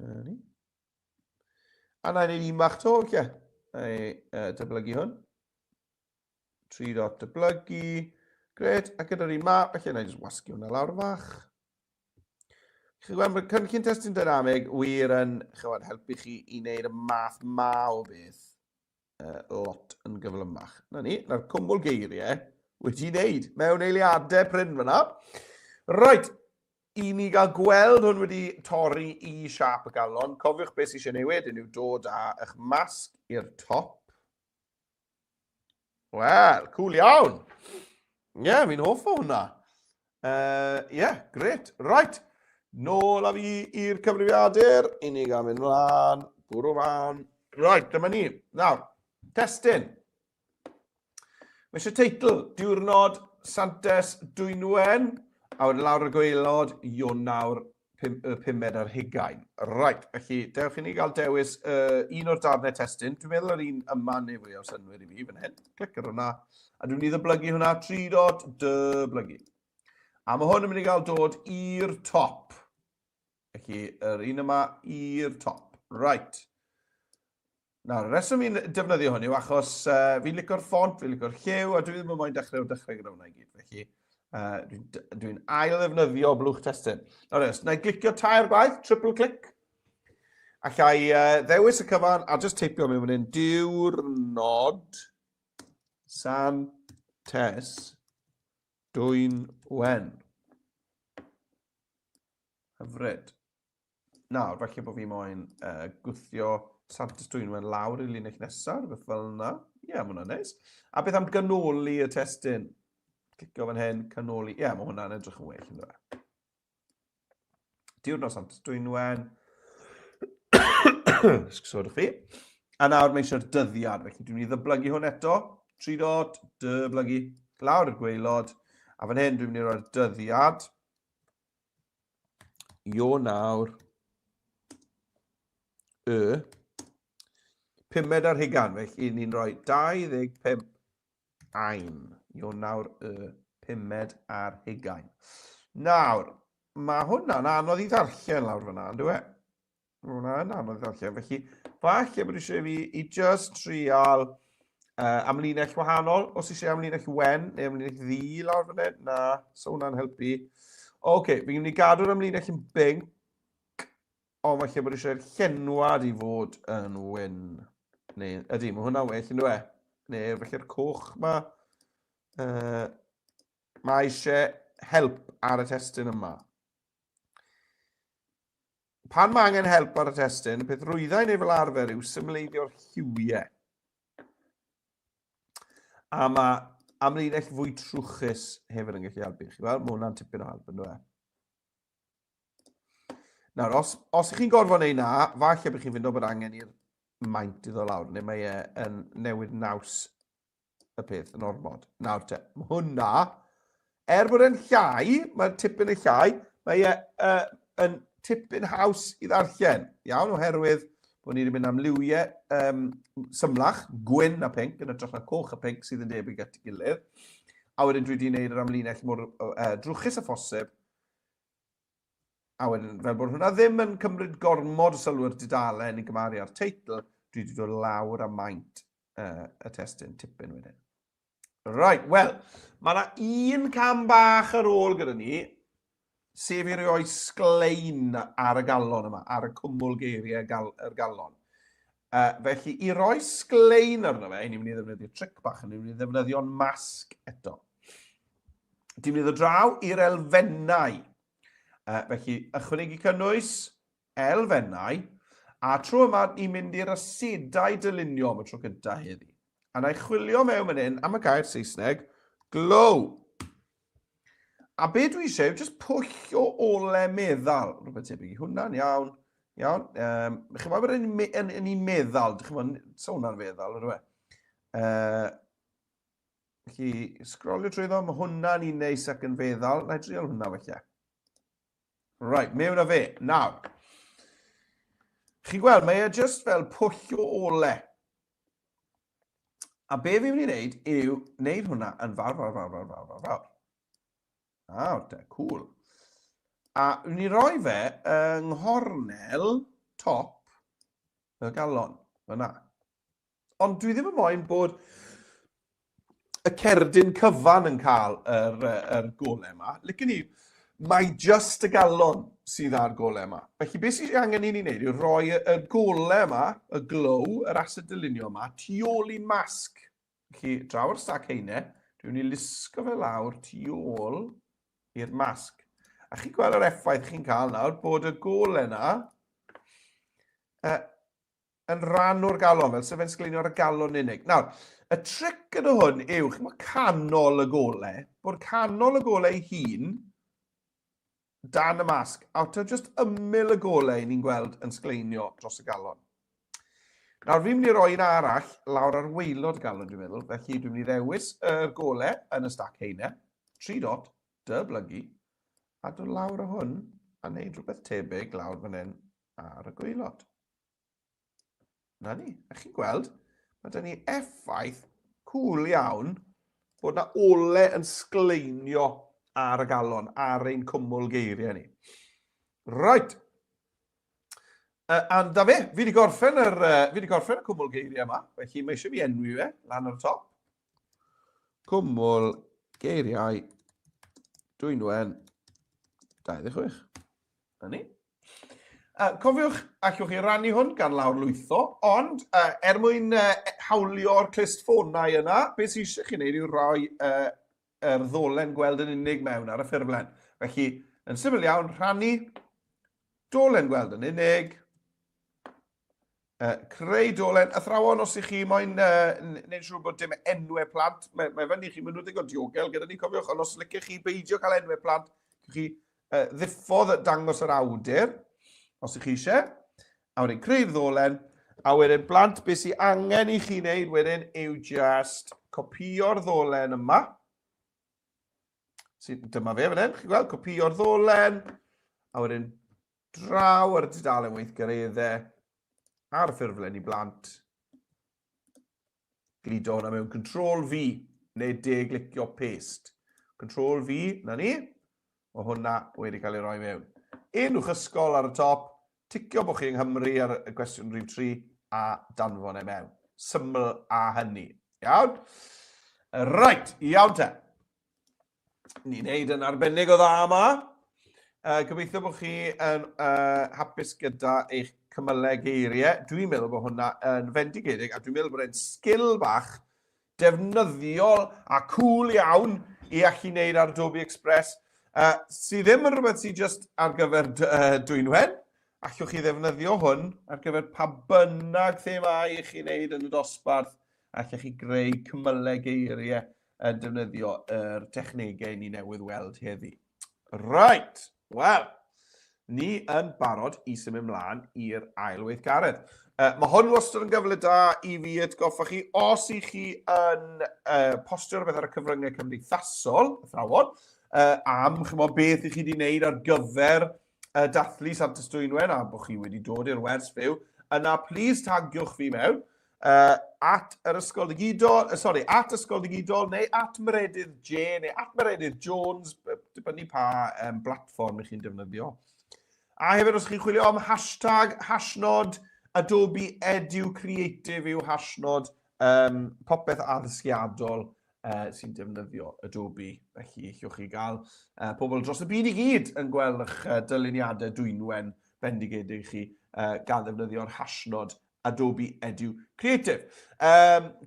Na ni. A na i wneud un bach to, lle. Na i dyblygu hwn. 3 dot dyblygu. Gret, a gyda'r un ma, felly na i just wasgu hwnna lawr yn fach. Chi'n gweld, mae cynllun testun dynamig wir yn chywed, helpu chi i wneud y math ma o beth lot yn gyflymach. Na ni, na'r cwmwl geiriau wedi wneud mewn eiliadau prin fyna. Right, i ni gael gweld hwn wedi torri i siap y galon, cofiwch beth sydd eisiau newid wedyn yw dod â eich masg i'r top. Wel, cool iawn. Ie, yeah, fi'n hoff o hwnna. Ie, yeah, gret. Right, nôl â fi i'r cyfrifiadur. I ni gael mynd mlaen, bwrw mlaen. Right, dyma ni. Nawr, testun. Mae eisiau teitl, Diwrnod Santes Dwynwen, a wedyn lawr y gwaelod, Ionawr. y pumed ar hugain. Right, felly dewch i ni gael dewis un o'r darnau testun. Dwi'n meddwl yr un yma neu fwy o synwyr i fi fan hyn. Clic ar hwnna. A dwi'n mynd i ddyblygu hwnna, 3 dot dyblygu. A mae hwn yn mynd i gael dod i'r top. Felly, yr un yma i'r top. Right. Nawr, y rheswm fi'n defnyddio hwn yw achos fi'n licio'r ffont, fi'n licio'r lliw, a dwi ddim yn moyn dechrau o'r dechrau gyda hwnna i gyd. Felly, dwi'n dwi ail ddefnyddio blwch testun. Nawr, os na i glicio tair gwaith, triple click, allai ddewis y cyfan a just teipio mewn fan hyn, diwrnod Santes Dwynwen. Hyfryd. Nawr, falle bod fi moyn gwthio Santes Dwynwen lawr i'r linell nesaf, rhywbeth fel yna. Ie, yeah, mae hwnna'n neis. A beth am ganoli y testun? Clicio fan hyn, canoli. Ie, yeah, mae hwnna'n edrych yn well, ynddo fe. Diwrnod Santes Dwynwen. Sgwsodwch fi. A nawr mae eisiau'r dyddiad, felly dwi'n mynd i ddyblygu hwn eto. 3 dot, dyblygu, lawr i'r gwaelod. A fan hyn dwi'n mynd i roi'r dyddiad. Ionawr y pumed ar hugain, felly ni'n rhoi 25 ain. Ionawr y pumed ar hugain. Nawr, mae hwnna'n anodd i ddarllen lawr fyna, yn dwi? Mae hwnna'n anodd i ddarllen, felly falle bod eisiau fi i just trial amlinell wahanol. Os eisiau amlinell wen neu amlinell ddu lawr fan hyn, na, so hwnna'n helpu. Oce, okay, fi'n mynd i gadw'r amlinell yn binc, ond falle bod eisiau'r llenwad i fod yn wyn. Neu, ydy, mae hwnna'n well, yn dwi? Neu felly'r coch ma. Mae eisiau help ar y testun yma. Pan mae angen help ar y testun, y peth rwyddau neu fel arfer yw symleiddio'r lliwiau. A mae amlinell fwy trwchus hefyd yn gallu helpu chi. Wel, mae hwnna'n tipyn o help yn dweud. Nawr, os, os ych chi'n gorfod neud na, falle bych chi'n ffindo bod angen i'r maint iddo lawr, neu mae e yn newid naws y peth yn ormod. Nawr te, mae hwnna, er bod e'n llai, mae'n tipyn yn llai, mae e yn tipyn haws i ddarllen, iawn, oherwydd bod ni wedi mynd am liwiau symlach, gwyn a pink, yn hytrach na coch a pink sydd yn debyg at ei gilydd. A wedyn dwi wedi gwneud yr amlinell mor drwchus a phosib, A wedyn, fel bod hwnna ddim yn cymryd gormod o sylw i'r dudalen i gymaru â'r teitl, dwi wedi dod lawr â maint y testun tipyn wedyn. Right, wel, mae yna un cam bach ar ôl gyda ni, sef i roi sglein ar y galon yma, ar y cwmwl geiriau gal, yr galon. Felly, i roi sglein arno fe, ni'n mynd i ddefnyddio tric bach, ni'n mynd i ddefnyddio'n masg eto. Ti'n mynd i ddod draw i'r elfennau. Felly, ychwanegu cynnwys, elfennau, a tro yma ni'n mynd i'r asedau dylunio am y tro cyntaf heddi. A na i chwilio mewn fan hyn am y gair Saesneg, glow. A be dwi eisiau yw jyst pwll o ole meddal, rhywbeth tebyg i hwnna'n iawn. Iawn, chi'n meddwl bod yn, yn, yn un meddal, chi'n meddwl, so hwnna'n feddal, ydw e? Felly, sgrolio trwy ddo, mae hwnna'n un neis ac yn feddal. Na i drial hwnna felly. Right, mewn â fe. Nawr, chi'n gweld, mae e just fel pwll o ole. A be fi'n mynd i wneud yw wneud hwnna yn fawr, fawr, fawr, fawr, fawr, fawr, fawr. Nawr te, cool. A wni roi fe yng nghornel top y galon, fyna. Ond dwi ddim yn moyn bod y cerdyn cyfan yn cael yr, yr golau yma. Licen ni, mae just y galon sydd â'r golau yma. Felly beth sydd angen i ni wneud yw rhoi y, y golau yma, y glow, yr acid dylunio yma, tu ôl i masg. Felly, draw ar stac heine, dwi'n mynd i lusgo fe lawr tu ôl i'r masg. A chi'n gweld yr effaith chi'n cael nawr, bod y golau yna yn rhan o'r galon, fel sef e'n sgleinio ar y galon unig. Nawr, y tric gyda hwn yw, chi'n gwybod canol y golau, bod canol y golau ei hun dan y masg, a to just ymyl y golau ni'n gweld yn sgleinio dros y galon. Nawr, fi'n mynd i roi un arall lawr ar waelod y galon, dwi'n meddwl, felly dwi'n mynd i ddewis y golau yn y stac heine, 3 dot, dyblygu, a dod lawr o hwn. A wneud rhywbeth tebyg lawr fan hyn ar y gwaelod. Na ni, a chi'n gweld, mae dyn ni effaith cwl iawn bod na ole yn sgleinio ar y galon, ar ein cwmwl geiriau ni. Right. A da fe, fi wedi gorffen, yr, fi wedi gorffen y cwmwl geiriau yma, felly mae eisiau fi enwi fe lan ar y top. Cwmwl geiriau Dwynwen 26. Na ni. Cofiwch, allwch chi rannu hwn gan lawr lwytho, ond er mwyn hawlio'r clustffonau yna, beth sydd eisiau chi wneud yw rhoi yr ddolen gweld yn unig mewn ar y ffurflen. Felly, yn syml iawn, rhannu dolen gweld yn unig, creu dolen. Athrawon, os ych chi moyn neud siŵr bod dim enwau plant, mae, mae fyny chi, maen nhw ddigon diogel gyda ni, cofiwch, ond os licech chi beidio cael enwau plant, chi ddiffodd dangos yr awdur, os ych chi eisiau, a wedyn creu'r ddolen, a wedyn blant, beth sy'n angen i chi wneud wedyn yw just copio'r ddolen yma. Dyma fe fan hyn, chi'n gweld, copio'r ddolen, a wedyn draw ar y dudalen weithgareddau, ar y ffurflen i blant, Gludo hwnna mewn Control V, neu de-glicio paste. Control V, na ni. Mae hwnna wedi cael ei roi mewn. Enw'ch ysgol ar y top, ticio bod chi yng Nghymru ar y gwestiwn rhif 3 a danfon e mewn. Syml a hynny. Iawn? Right, iawn te. Ni'n neud yn arbennig o dda yma. Gobeithio bod chi yn hapus gyda eich cymylau geiriau. Dwi'n meddwl bod hwnna yn fendigedig a dwi'n meddwl bod e'n sgil bach defnyddiol a cool iawn i allu wneud ar Adobe Express, sydd ddim yn rhywbeth sydd just ar gyfer Dwynwen. Allwch chi ddefnyddio hwn ar gyfer pa bynnag themâu i chi wneud yn y dosbarth. Allwch chi greu cymylau geiriau yn defnyddio yr technegau ni newydd weld heddi. Right, wel, ni yn barod i symud mlaen i'r ail weithgaredd. Mae hwn wastad yn gyfle da i fi atgoffa chi, os i chi yn postio rhywbeth ar y cyfryngau cymdeithasol, athrawon, am chymod, beth i chi wedi wneud ar gyfer dathlu Santes Dwynwen a bod chi wedi dod i'r wers fyw, yna please tagiwch fi mewn at yr ysgol digidol, sorry, at ysgol digidol neu at Meredydd J neu at Meredydd Jones, dibynnu pa blatfform ych chi'n defnyddio. A hefyd os chi'n chwilio am hashtag, hashnod, Adobe Edu Creative yw hashnod, popeth addysgiadol sy'n defnyddio Adobe. Felly, allwch chi gael pobl dros y byd i gyd yn gweld eich dyluniadau Dwynwen bendigedig chi gan ddefnyddio'r hashnod Adobe Edu Creative.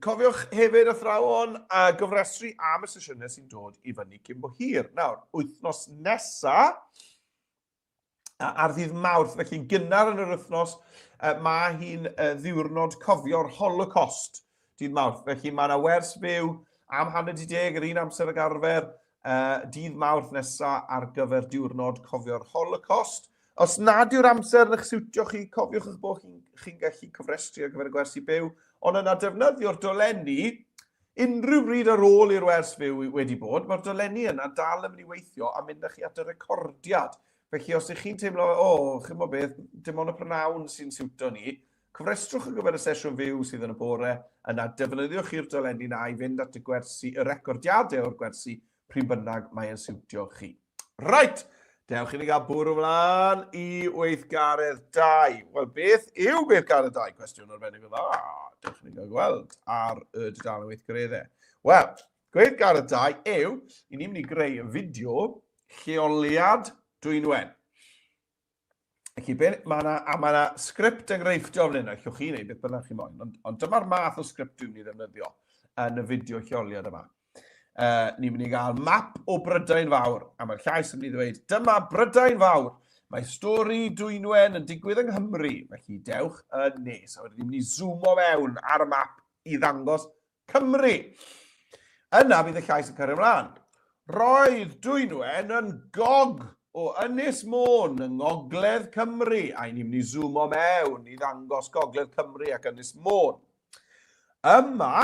Cofiwch hefyd athrawon a gofrestru am y sesiynau sy'n dod i fyny cyn bo hir. Nawr, wythnos nesa, ar ddydd Mawrth, felly'n gynnar yn yr wythnos, mae hi'n ddiwrnod cofio'r Holocaust dydd Mawrth. Felly mae yna wers fyw am 9:30 yr un amser ag arfer, dydd Mawrth nesa ar gyfer diwrnod cofio'r Holocaust. Os nad yw'r amser yn eich siwtio chi, cofiwch eich bod chi'n chi gallu cofrestru ar gyfer y gwersi byw, ond yna defnyddio'r dolenni unrhyw bryd ar ôl i'r wers fyw wedi bod, mae'r dolenni yna dal yn mynd i weithio a mynd â chi at y recordiad. Felly os ych chi'n teimlo, o, oh, chi'n bod beth, dim ond y prynawn sy'n siwto ni, cofrestrwch ar gyfer y sesiwn fyw sydd yn y bore, yna defnyddiwch chi'r dolenni na i fynd at y gwersi, y recordiadau o'r gwersi, pryd bynnag mae'n siwtio chi. Right, dewch i ni gael bwrw ymlaen i weithgaredd 2. Wel, beth yw gweithgaredd 2? Cwestiwn arbennig o dda. Dewch i ni gael gweld ar y dudalen weithgareddau. Wel, gweithgaredd 2 yw, i ni'n mynd i greu fideo lleoliad Dwynwen. Felly, be, mae yna, a mae yna sgript enghreifftiol fan hyn, allwch chi wneud beth bynnag chi moyn, ond, ond dyma'r math o sgript dwi'n mynd i ddefnyddio yn y fideo lleoliad yma. Ni'n mynd i gael map o Brydain Fawr, a mae'r llais yn mynd i ddweud, dyma Brydain Fawr! Mae stori Dwynwen yn digwydd yng Nghymru, felly dewch yn nes. A wedyn ni'n mynd i zoomo mewn ar y map i ddangos Cymru. Yna bydd y llais yn cario ymlaen. Roedd Dwynwen yn gog o Ynys Môn yng Ngogledd Cymru, a ni'n mynd i zoomo mewn i ddangos Gogledd Cymru ac Ynys Môn. Yma,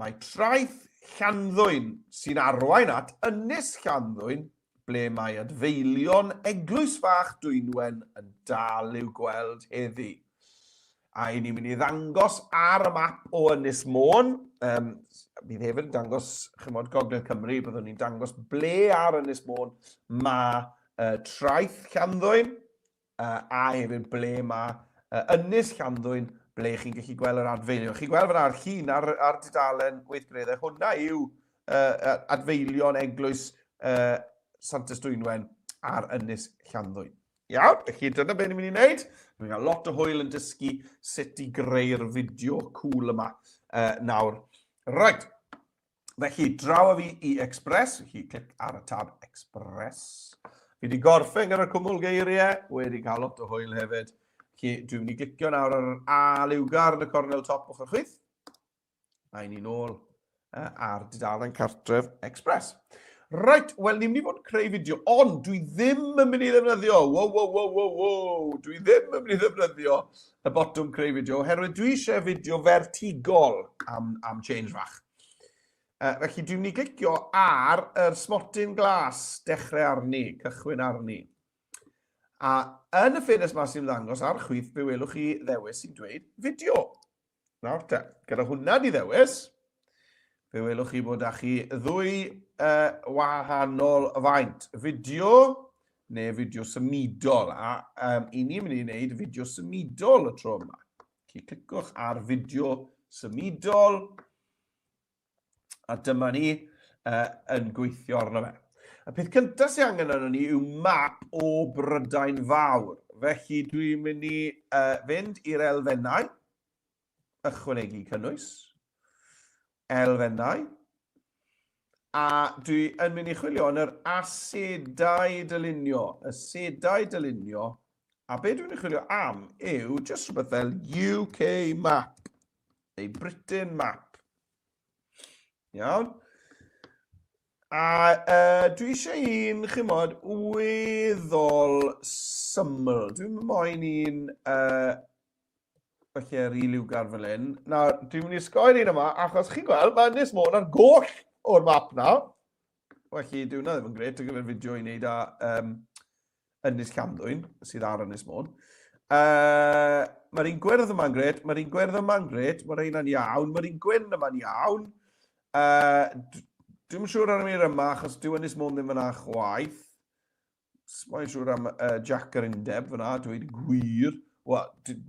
mae traeth Llanddwyn sy'n arwain at Ynys Llanddwyn ble mae adfeilion eglwys fach Dwynwen yn dal i'w gweld heddi. A i ni'n mynd i ddangos ar y map o Ynys Môn, bydd hefyd yn dangos, chymod, Gogledd Cymru, byddwn ni'n dangos ble ar Ynys Môn mae traeth Llanddwyn, a hefyd ble mae Ynys Llanddwyn, ble chi'n gallu gweld yr adfeilion. Chi'n gweld fyna ar llun ar, ar dudalen weithgareddau, hwnna yw adfeilion eglwys Santes Dwynwen ar Ynys Llanddwyn. Iawn, felly dyna beth ni'n mynd i wneud. Dwi'n cael lot o hwyl yn dysgu sut i greu'r fideo cool yma nawr. Right, felly draw â fi i Express. Felly clic ar y tab Express. Fi wedi gorffen gyda'r cwmwl geiriau, wedi cael lot o hwyl hefyd. Felly dwi'n mynd i glicio nawr ar yr A liwgar yn y cornel top ochr chwith. A i ni nôl ar dudalen cartref Express. Right, wel, ni'n mynd i fod yn creu fideo, ond dwi ddim yn mynd i ddefnyddio, wow, wow, wow, wow, wow, dwi ddim yn mynd i ddefnyddio y botwm creu fideo, oherwydd dwi eisiau fideo fertigol am, am change fach. Felly dwi'n mynd i glicio ar yr smotyn glas, dechrau arni, cychwyn arni. A yn y ffenest yma sy'n ddangos ar chwith, fe welwch chi ddewis sy'n dweud fideo. Nawr te, gyda hwnna di ddewis, fe welwch chi bod â chi ddwy wahanol faint. Fideo neu fideo symudol. A i ni'n mynd i wneud fideo symudol y tro yma. Felly clicwch ar fideo symudol. A dyma ni yn gweithio arno fe. Y peth cyntaf sy'n angen arno ni yw map o Brydain Fawr. Felly dwi'n mynd i fynd i'r elfennau, ychwanegu cynnwys, elfennau, a dwi yn mynd i chwilio yn yr asedau dylunio, asedau dylunio, a be dwi'n ei chwilio am yw jyst rhywbeth fel UK map, neu Britain map. Iawn. A dwi eisiau un, chimod, weddol syml. Dwi'n moyn un, falle rhy liwgar fel hyn. Nawr, dwi'n mynd i sgoi'r un yma, achos chi'n gweld, mae Ynys Môn ar goll o'r map na. Felly, dyw hwnna ddim yn gret ar gyfer fideo i wneud â Ynys Llanddwyn, sydd ar Ynys Môn. Mae'r un gwyrdd yma'n gret, mae'r un gwyrdd yma'n gret, mae'r un yna'n iawn, mae'r un gwyn yma'n iawn. Dwi'm yn siŵr ar yr yma, achos dyw Ynys Môn ddim yna chwaith. Mae'n siŵr am Jack yr Undeb fyna, dweud y gwir. Wel,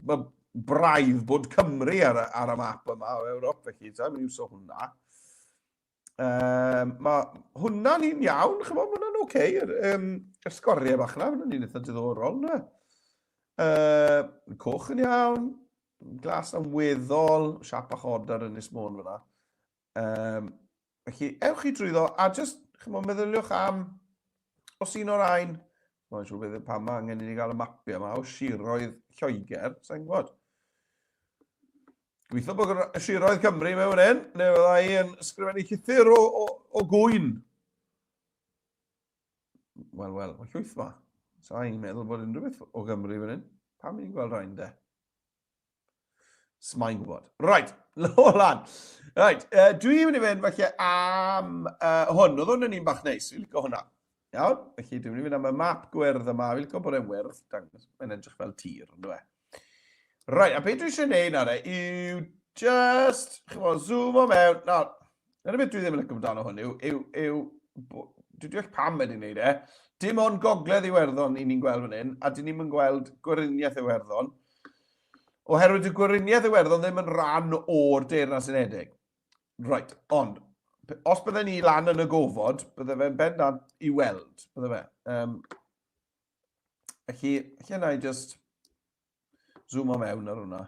mae braidd bod Cymru ar, ar y map yma o Ewrop, felly sa'n mynd i iwso hwnna. Mae hwnna'n un iawn, chymod, mae hwnna'n oce. Okay. Yr, yr sgoriau bach yna, hwnna'n un eitha diddorol, yna. Coch yn iawn, glas yn weddol, siap bach od ar Ynys Môn fyna. Felly, ewch chi drwyddo a just, chymod, meddyliwch am, os un o'r ein, mae'n siŵr beth pam mae angen i ni gael y mapiau yma o siroedd Lloegr, sa'n gwybod. Gweithio bod y siroedd Cymru mewn hyn, neu fydda i yn ysgrifennu llythyr o, o, o gwyn. Wel, wel, mae llwyth ma. Sa i'n meddwl bod unrhyw beth o Gymru fan hyn. Pam i'n gweld rhain de? Smai'n gwybod. Right, lôl lan. Right, dwi'n mynd i fynd falle am hwn. Oedd hwn yn un bach neis, fi'n licio hwnna. Iawn, felly dwi'n mynd i fynd am y map gwyrdd yma. Fi'n licio bod e'n wyrdd. Dangos, mae'n edrych fel tir, ond e. Right, a beth dwi eisiau gwneud nawr e, yw just, chymod, zoom o mewn. Nawr, dyna beth dwi ddim yn licio amdano hwn yw, yw, yw, dwi'n deall pam wedi wneud e. Dim ond gogledd Iwerddon i ni'n gweld fan hyn, a dyn ni'n gweld Gweriniaeth Iwerddon. Oherwydd dyw Gweriniaeth Iwerddon ddim yn rhan o'r Deyrnas Unedig. Right, ond, os bydden ni lan yn y gofod, bydde fe'n bendant i weld, bydde fe. Felly, lle na i just zoom o mewn ar hwnna.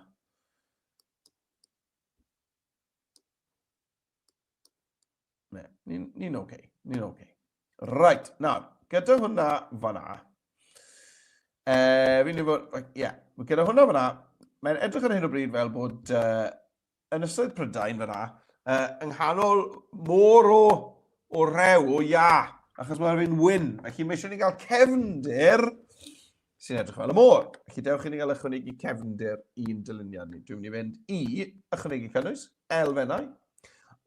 Ne, ni'n ni oce, okay, ni'n oce. Okay. Right, nawr, gyda hwnna fanna, fi'n mynd ie, yeah, gyda hwnna fanna, mae'n edrych ar hyn o bryd fel bod Ynysoedd Prydain fyna, yng nghanol môr o, o rew, o ia, achos mae'n rhywun wyn. Felly mae eisiau ni gael cefndir sy'n edrych fel y môr. Felly dewch i ni gael ychwanegu cefndir i'n dyluniad ni. Dwi'n mynd i fynd i ychwanegu cynnwys, elfennau.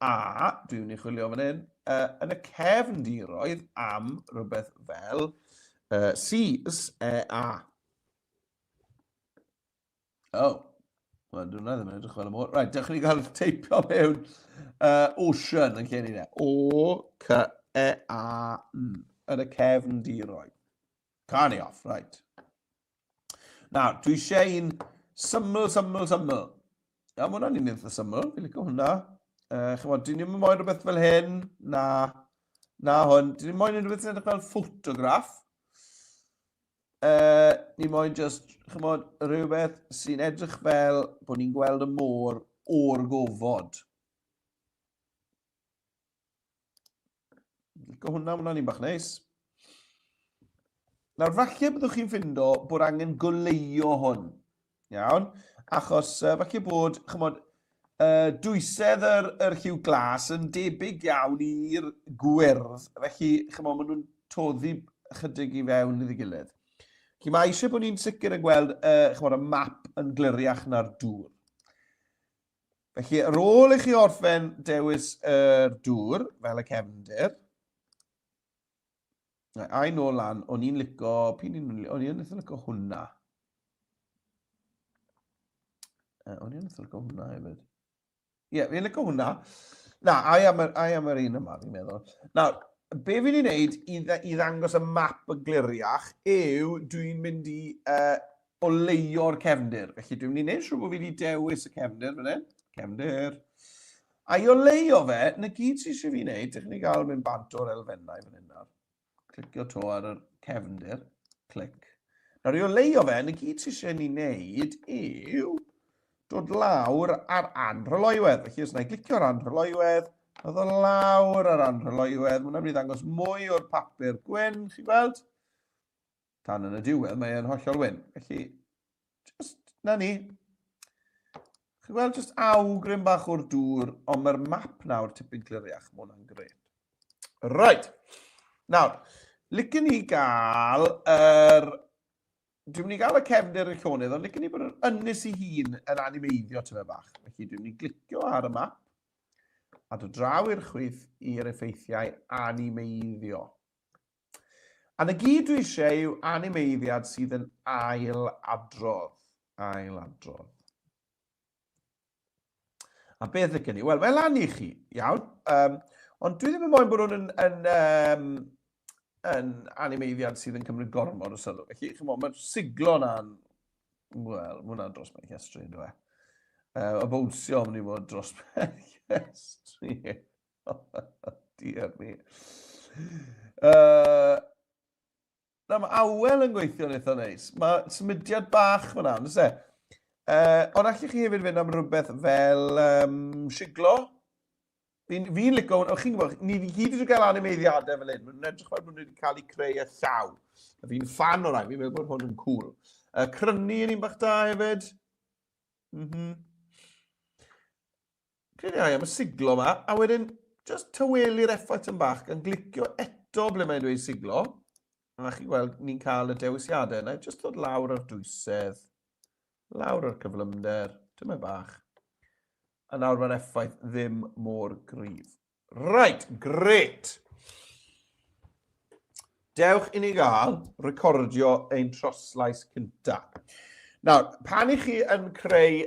A dwi'n mynd i chwilio fan hyn, yn y cefndiroedd am rhywbeth fel C, S, E, A. Oh, wel, dwi'n ddim yn edrych fel y môr. Right, dewch ni gael teipio mewn ocean yn lle ni ne. O, C, E, A, N, yn y cefndiroedd. Carni off, right. Nawr, dwi eisiau un syml, syml, syml. Ia, mae hwnna'n un eitha syml, fi'n licio hwnna. Chymod, dwi ddim yn moyn rhywbeth fel hyn, na, na hwn. Dwi ddim moyn rhywbeth sy'n edrych fel ffotograff. Ni moyn just, chymod, rhywbeth sy'n edrych fel bod ni'n gweld y môr o'r gofod. Licio hwnna, hwnna'n un bach neis. Nawr, falle byddwch chi'n ffindo bod angen goleuo hwn. Iawn? Achos falle bod, chymod, dwysedd yr, yr lliw glas yn debyg iawn i'r gwyrdd. Felly, chymod, maen nhw'n toddi chydig i fewn iddi gilydd. Felly mae eisiau bod ni'n sicr yn gweld chymod, y map yn gliriach na'r dŵr. Felly, ar ôl i chi orffen dewis yr dŵr, fel y cefndir, a'i nôl lan, o'n i'n lico, p'un un o'n i'n eitha lico hwnna. O'n i'n eitha lico hwnna hefyd. Ie, yeah, fi'n lico hwnna. Na, ai am, yr, ai am yr un yma, fi'n meddwl. Nawr, be fi'n ei wneud i, i ddangos y map yn gliriach yw dwi'n mynd i oleuo'r cefndir. Felly dwi'n mynd i wneud siŵr bod fi wedi dewis y cefndir fan hyn. Cefndir. A i oleuo fe, na gyd sy'n eisiau fi wneud, dych chi'n gael mynd bant o'r elfennau fan hyn nawr. Clicio to ar y cefndir. Clic. Nawr i oleuo fe, na gyd sy'n eisiau ni wneud yw dod lawr ar anrhyloywedd. Felly os na i glicio ar anrhyloywedd, dod o lawr ar anrhyloywedd, mae hwnna'n mynd i ddangos mwy o'r papur gwyn, chi'n gweld? Tan yn y diwedd, mae e'n hollol wyn. Felly, just, na ni. Chi'n gweld, just awgrym bach o'r dŵr, ond mae'r map nawr tipyn cliriach, mae hwnna'n gret. Right. Nawr, licen ni gael yr... Dwi'n mynd i gael y cefndir y llonydd, ond licen ni bod yr ynys ei hun yn animeiddio tyfe bach. Felly dwi'n mynd i glicio ar y map a dod draw i'r chwith i'r effeithiau animeiddio. A na gyd dwi eisiau yw animeiddiad sydd yn ail adrodd. Ail adrodd. A beth licen ni? Wel, mae lan i chi, iawn. Ond dwi ddim yn moyn bod hwn yn, yn, um, yn animeiddiad sydd yn cymryd gormod o sylw. Felly, chymod, mae'r siglo na'n... Wel, mae hwnna'n dros ben llestri, ynddo fe. Y bownsio yn mynd i fod dros ben llestri. Dear me. Na, mae awel yn gweithio'n eitha neis. Mae symudiad bach fyna, ond e? Ond allech chi hefyd fynd am rhywbeth fel siglo. Fi'n fi licio, o, chi'n gwybod, ni wedi hyd wedi cael animeiddiadau fel hyn. Mae'n edrych fel bod nhw wedi cael eu creu â llaw. A fi'n fan o'r rhain, fi'n meddwl bod hwn yn cool. Crynu yn un bach da hefyd. Credu ai am y siglo yma, a wedyn just tawelu'r effaith yn bach gan glicio eto ble mae'n dweud siglo. A chi'n gweld, ni'n cael y dewisiadau yna, just ddod lawr ar dwysedd, lawr ar cyflymder, dyma bach. A nawr mae'r effaith ddim mor gryf. Right, great. Dewch i ni gael recordio ein troslais cynta. Nawr, pan i chi yn creu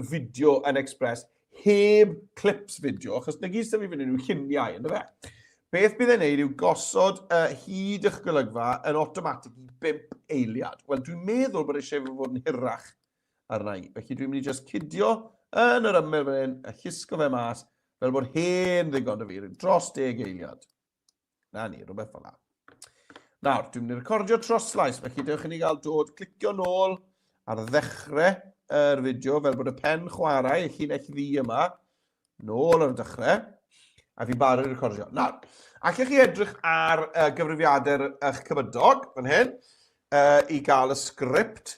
fideo yn Express heb clips fideo, achos na gyd sydd fi fan hyn yw lluniau, ynddo fe? Beth bydd e'n neud yw gosod hyd eich golygfa yn automatic i 5 eiliad. Wel, dwi'n meddwl bod eisiau fe fod yn hirach arna i. Felly dwi'n mynd i just cydio yn yr ymyl fan hyn a llusgo fe mas fel bod hen ddigon o fi, dros 10 eiliad. Na ni, rhywbeth fel la. Nawr, dwi'n mynd i recordio troslais, felly dewch i ni gael dod clicio nôl ar ddechrau yr fideo, fel bod y pen chwarae, y llinell ddu yma, nôl ar y dechrau, a fi'n barod i recordio. Nawr, allech chi edrych ar gyfrifiadur eich cymydog, fan hyn, i gael y sgript,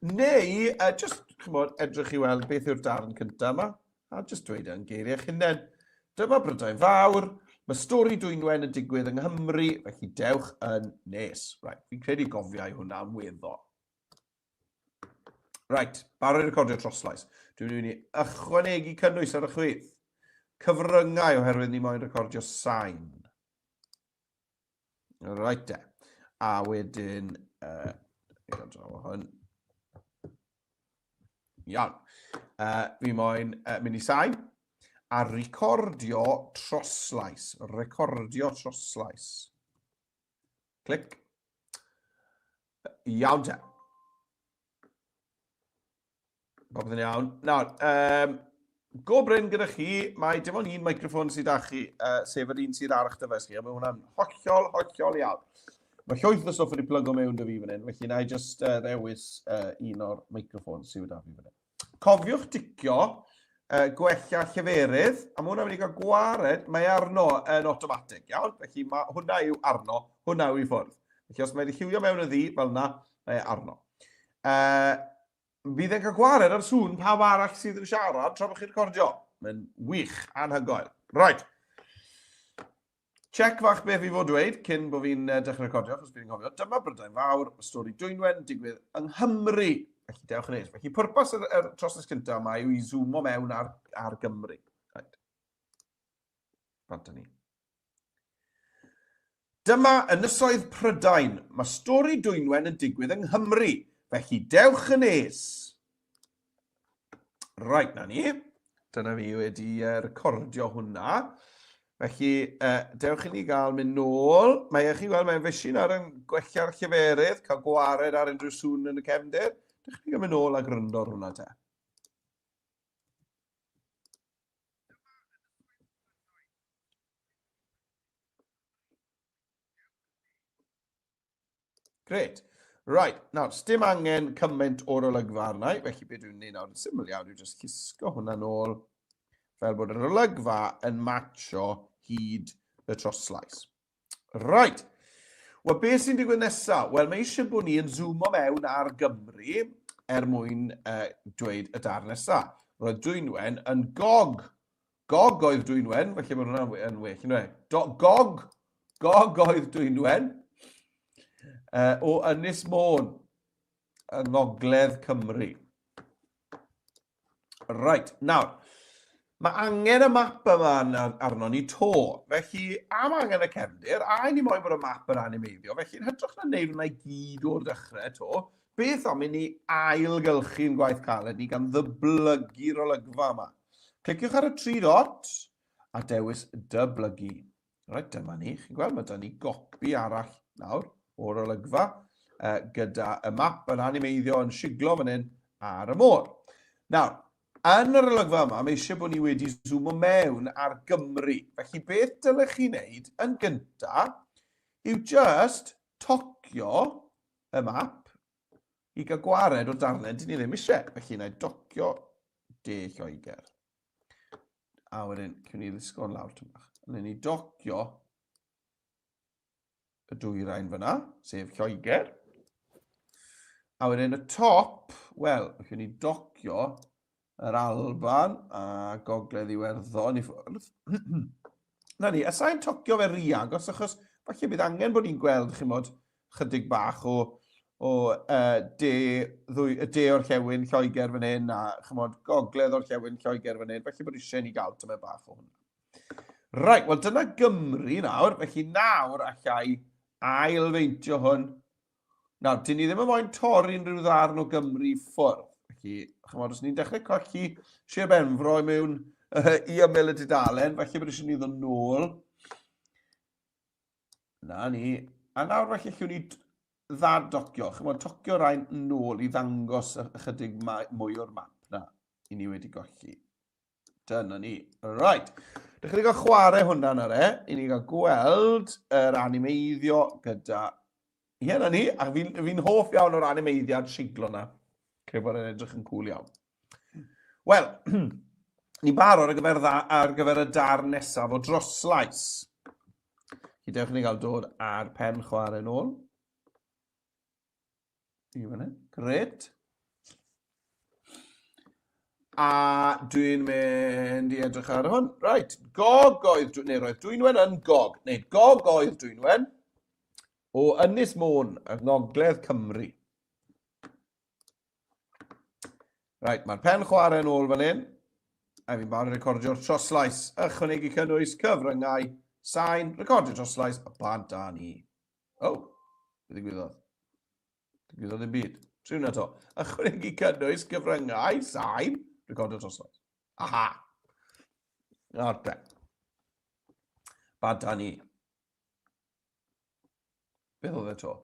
neu just, chymod, edrych i weld beth yw'r darn cyntaf yma, a jyst dweud e yn geiriau eich hunain. Dyma Brydain Fawr, mae stori Dwynwen yn digwydd yng Nghymru, felly dewch yn nes. Right, fi'n credu gofiau hwnna am weddol. Right, barod i recordio troslais. Dwi'n mynd i ychwanegu cynnwys ar y chwith. Cyfryngau oherwydd ni moyn recordio sain. Right de. A wedyn, draw hwn. Iawn. Fi moyn mynd i sain a recordio troslais. Recordio troslais. Clic. Iawn te. Popeth yn iawn. Nawr, go Bryn gyda chi, mae dim ond un microffon sydd â chi, sef yr un sydd ar eich dyfais chi, a mae hwnna'n hollol, hollol iawn. Mae llwyth o stwff wedi plygo mewn dy fi fan hyn, felly na i just ddewis un o'r microffons sydd wedi fi fan hyn. Cofiwch dicio gwella lleferydd, a mae hwnna'n mynd i gael gwared, mae arno yn automatic, iawn? Felly mae hwnna yw arno, hwnna yw i ffwrdd. Felly os mae wedi lliwio mewn y ddu fel yna, mae arno. Bydd e'n cael gwared ar sŵn pawb arall sydd yn siarad tra bod chi'n recordio. Mae'n wych, anhygoel. Right. Check fach beth fi fod dweud cyn bod fi'n dechrau recordio, achos fi'n cofio. Dyma Brydain Fawr, y stori Dwynwen, digwydd yng Nghymru. Felly dewch yn nes. Felly pwrpas yr, yr trosnes cyntaf yma yw i zoomo mewn ar, ar Gymru. Right. Bant ni. Dyma Ynysoedd Prydain. Mae stori Dwynwen yn digwydd yng Nghymru. Felly dewch yn nes. Right, na ni. Dyna fi wedi recordio hwnna. Felly, dewch i ni gael mynd nôl. Mae eich chi'n gweld, mae'n fysin ar yn gwella'r lleferydd, cael gwared ar unrhyw sŵn yn y cefndir. Dewch i ni gael mynd nôl a gryndo ar hwnna te. Gret. Right, nawr, sdim angen cymaint o'r olygfa arna i, felly beth dwi'n gwneud nawr yn syml iawn yw jyst llusgo hwnna nôl fel bod yr olygfa yn matcho hyd y troslais. Right. Wel, beth sy'n digwydd nesaf? Wel, mae eisiau bod ni yn zoomo mewn ar Gymru er mwyn dweud y darn nesaf. Roedd Dwynwen yn gog. Gog oedd Dwynwen, felly mae hwnna'n yn well, yn Do, gog, gog oedd Dwynwen, o Ynys Môn, yng Ngogledd Cymru. Right, nawr, mae angen y map yma arno ni to, felly am angen y cefndir, a i ni moyn bod y map yn animeiddio, felly yn hytrach na wneud hwnna i gyd o'r dechrau to, beth am i ni ailgylchu'n gwaith caled ni gan ddyblygu'r olygfa yma. Cliciwch ar y tri dot a dewis dyblygu. Reit, dyma ni. Chi'n gweld, mae da ni gopi arall nawr o'r olygfa gyda y map yn animeiddio yn siglo fan hyn ar y môr. Nawr, yn yr olygfa yma, mae eisiau bod ni wedi zoomo mewn ar Gymru. Felly beth dylech chi wneud yn gyntaf yw just tocio y map i gael gwared o darllen dyn ni ddim eisiau. Felly, na i docio De Lloegr. A wedyn, cyn ni ddisgwyl lawr tyn bach. Wnawn ni docio y dwyrain fyna, sef Lloegr. A wedyn y top, wel, wnawn ni docio yr Alban a Gogledd Iwerddon i ffwrdd. Na ni, a sa'n tocio fe rhy agos, achos falle bydd angen bod ni'n gweld, chi'n bod, chydig bach o, o de, ddwy, y de orllewin Lloegr fan hyn, a chymod, gogledd orllewin Lloegr fan hyn, felly bod eisiau ni gael tymed bach o hwnna. Right, wel dyna Gymru nawr, felly nawr allai ailfeintio hwn. Nawr, dyn ni ddim yn moyn torri unrhyw ddarn o Gymru i ffwrdd. Felly, chymod, os ni'n dechrau colli Sir Benfro i mewn i ymyl y dudalen, felly bod eisiau ni ddod nôl. Na ni. A nawr felly allwn ni ddad-docio. Chymod, tocio rhain nôl i ddangos ychydig mwy o'r map na i ni wedi golli. Dyna ni. Right. Dechrau ni gael chwarae hwnna nawr e. I ni gael gweld yr animeiddio gyda... Ie, na ni. A fi'n fi hoff iawn o'r animeiddiad siglo na. Credu bod e'n edrych yn cool iawn. Wel, ni'n barod ar gyfer, dda, ar gyfer y darn nesaf o droslais. Felly dewch i ni gael dod ar pen chwarae nôl. I fan hyn. Gret. A dwi'n mynd i edrych ar hwn. Right, gog oedd, neu roedd Dwynwen yn gog, neu gog oedd Dwynwen o Ynys Môn yng Ngogledd Cymru. Right, mae'r pen chwarae yn ôl fan hyn. A fi'n barod recordio'r troslais, ychwanegu cynnwys, cyfryngau, sain, recordio troslais, a bant â ni. O, oh, beth ddigwyddodd? Digwyddodd ddim byd. Triwn eto. Ychwanegu cynnwys, cyfryngau, sain, recordio troslais. Aha! Nawr te. Bant â ni. Beth oedd e to?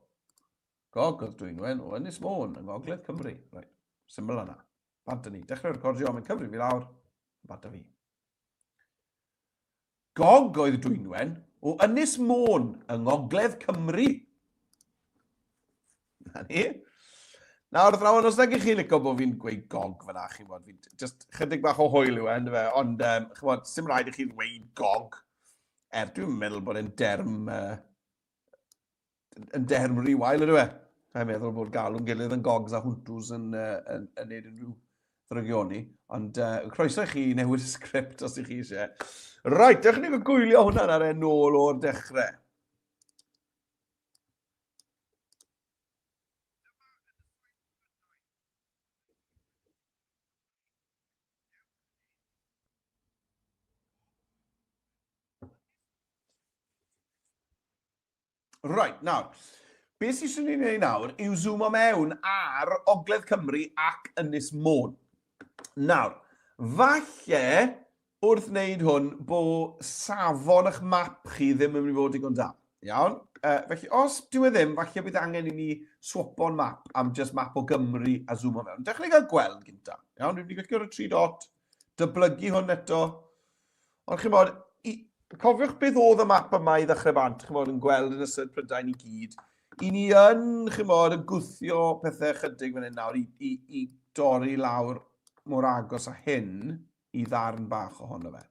Gog oedd Dwynwen o Ynys Môn yng Ngogledd Cymru. Right. Syml yna. Bant â ni. Dechrau recordio, mae'n cyfri fi lawr. Bant â fi. Gog oedd Dwynwen o Ynys Môn yng Ngogledd Cymru. Na ni. Nawr, thrawn, os nag ych chi'n licio bod fi'n gweud gog fyna, chi'n bod, fi'n just chydig bach o hwyl yw e, ynddo fe, ond, um, chi'n bod, sim rhaid i chi ddweud gog. Er, dwi'n meddwl bod e'n derm, uh, yn derm rhy wael, ydw e? Rhaid meddwl bod galw'n gilydd yn gogs a hwntws yn, uh, yn, yn neud unrhyw ddrygioni. Ond uh, croeso i chi newid y sgript os ych chi eisiau. Right, dewch ni gwylio hwnna ar e nôl o'r dechrau. Right, nawr, beth sydd eisiau ni wneud nawr yw zoomo mewn ar Ogledd Cymru ac Ynys Môn. Nawr, falle wrth wneud hwn bo safon eich map chi ddim yn mynd i fod digon da. Iawn? Uh, felly, os dyw e ddim, falle bydd angen i ni swapo'n map am just map o Gymru a zoomo mewn. Dechrau gael gweld gynta. Iawn, dwi'n mynd i glicio ar y tri dot, dyblygu hwn eto, Ond chi'n bod, i, cofiwch beth oedd y map yma i ddechrau bant, chi'n bod, yn gweld yn ystod Prydain i gyd. I ni yn, chi'n bod, yn gwthio pethau chydig fan hyn nawr i, i, i dorri lawr mor agos â hyn i ddarn bach ohono fe.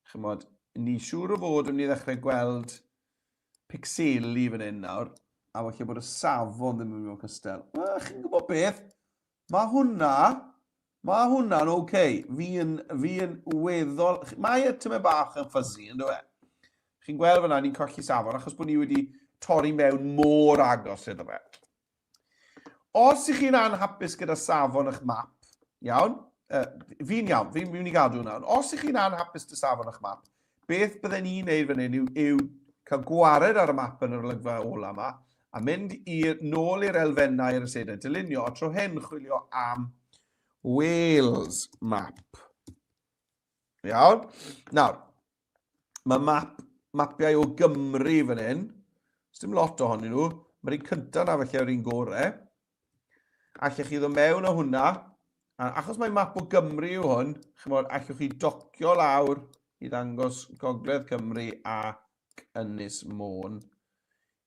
Chi'n bod, ni siŵr o fod yn mynd i ddechrau gweld picseli fan hyn nawr, a falle bod y safon ddim yn mynd i fod cystal. Wel, chi'n gwybod beth? Mae hwnna, mae hwnna'n oce. Okay. Fi yn, fi yn weddol... Mae e tymed bach yn fuzzy, yn dweud. E? Chi'n gweld fyna, ni'n colli safon, achos bod ni wedi torri mewn mor agos iddo fe. Os ych chi'n anhapus gyda safon eich map, iawn, uh, fi'n iawn, fi'n mynd i gadw hwnna, ond os ych chi'n anhapus gyda safon eich map, beth bydden ni'n neud fan hyn yw, yw cael gwared ar y map yn yr olygfa ola yma, a mynd i'r nôl i'r elfennau ar y sedau dylunio, a tro hyn chwilio am Wales map. Iawn? Nawr, mae map, mapiau o Gymru fan hyn. Does dim lot ohonyn nhw. Mae'r un cyntaf na felly yw'r un gorau. Allech chi ddod mewn o hwnna, a achos mae map o Gymru yw hwn, chymod, allwch chi docio lawr i ddangos Gogledd Cymru a Ynys Môn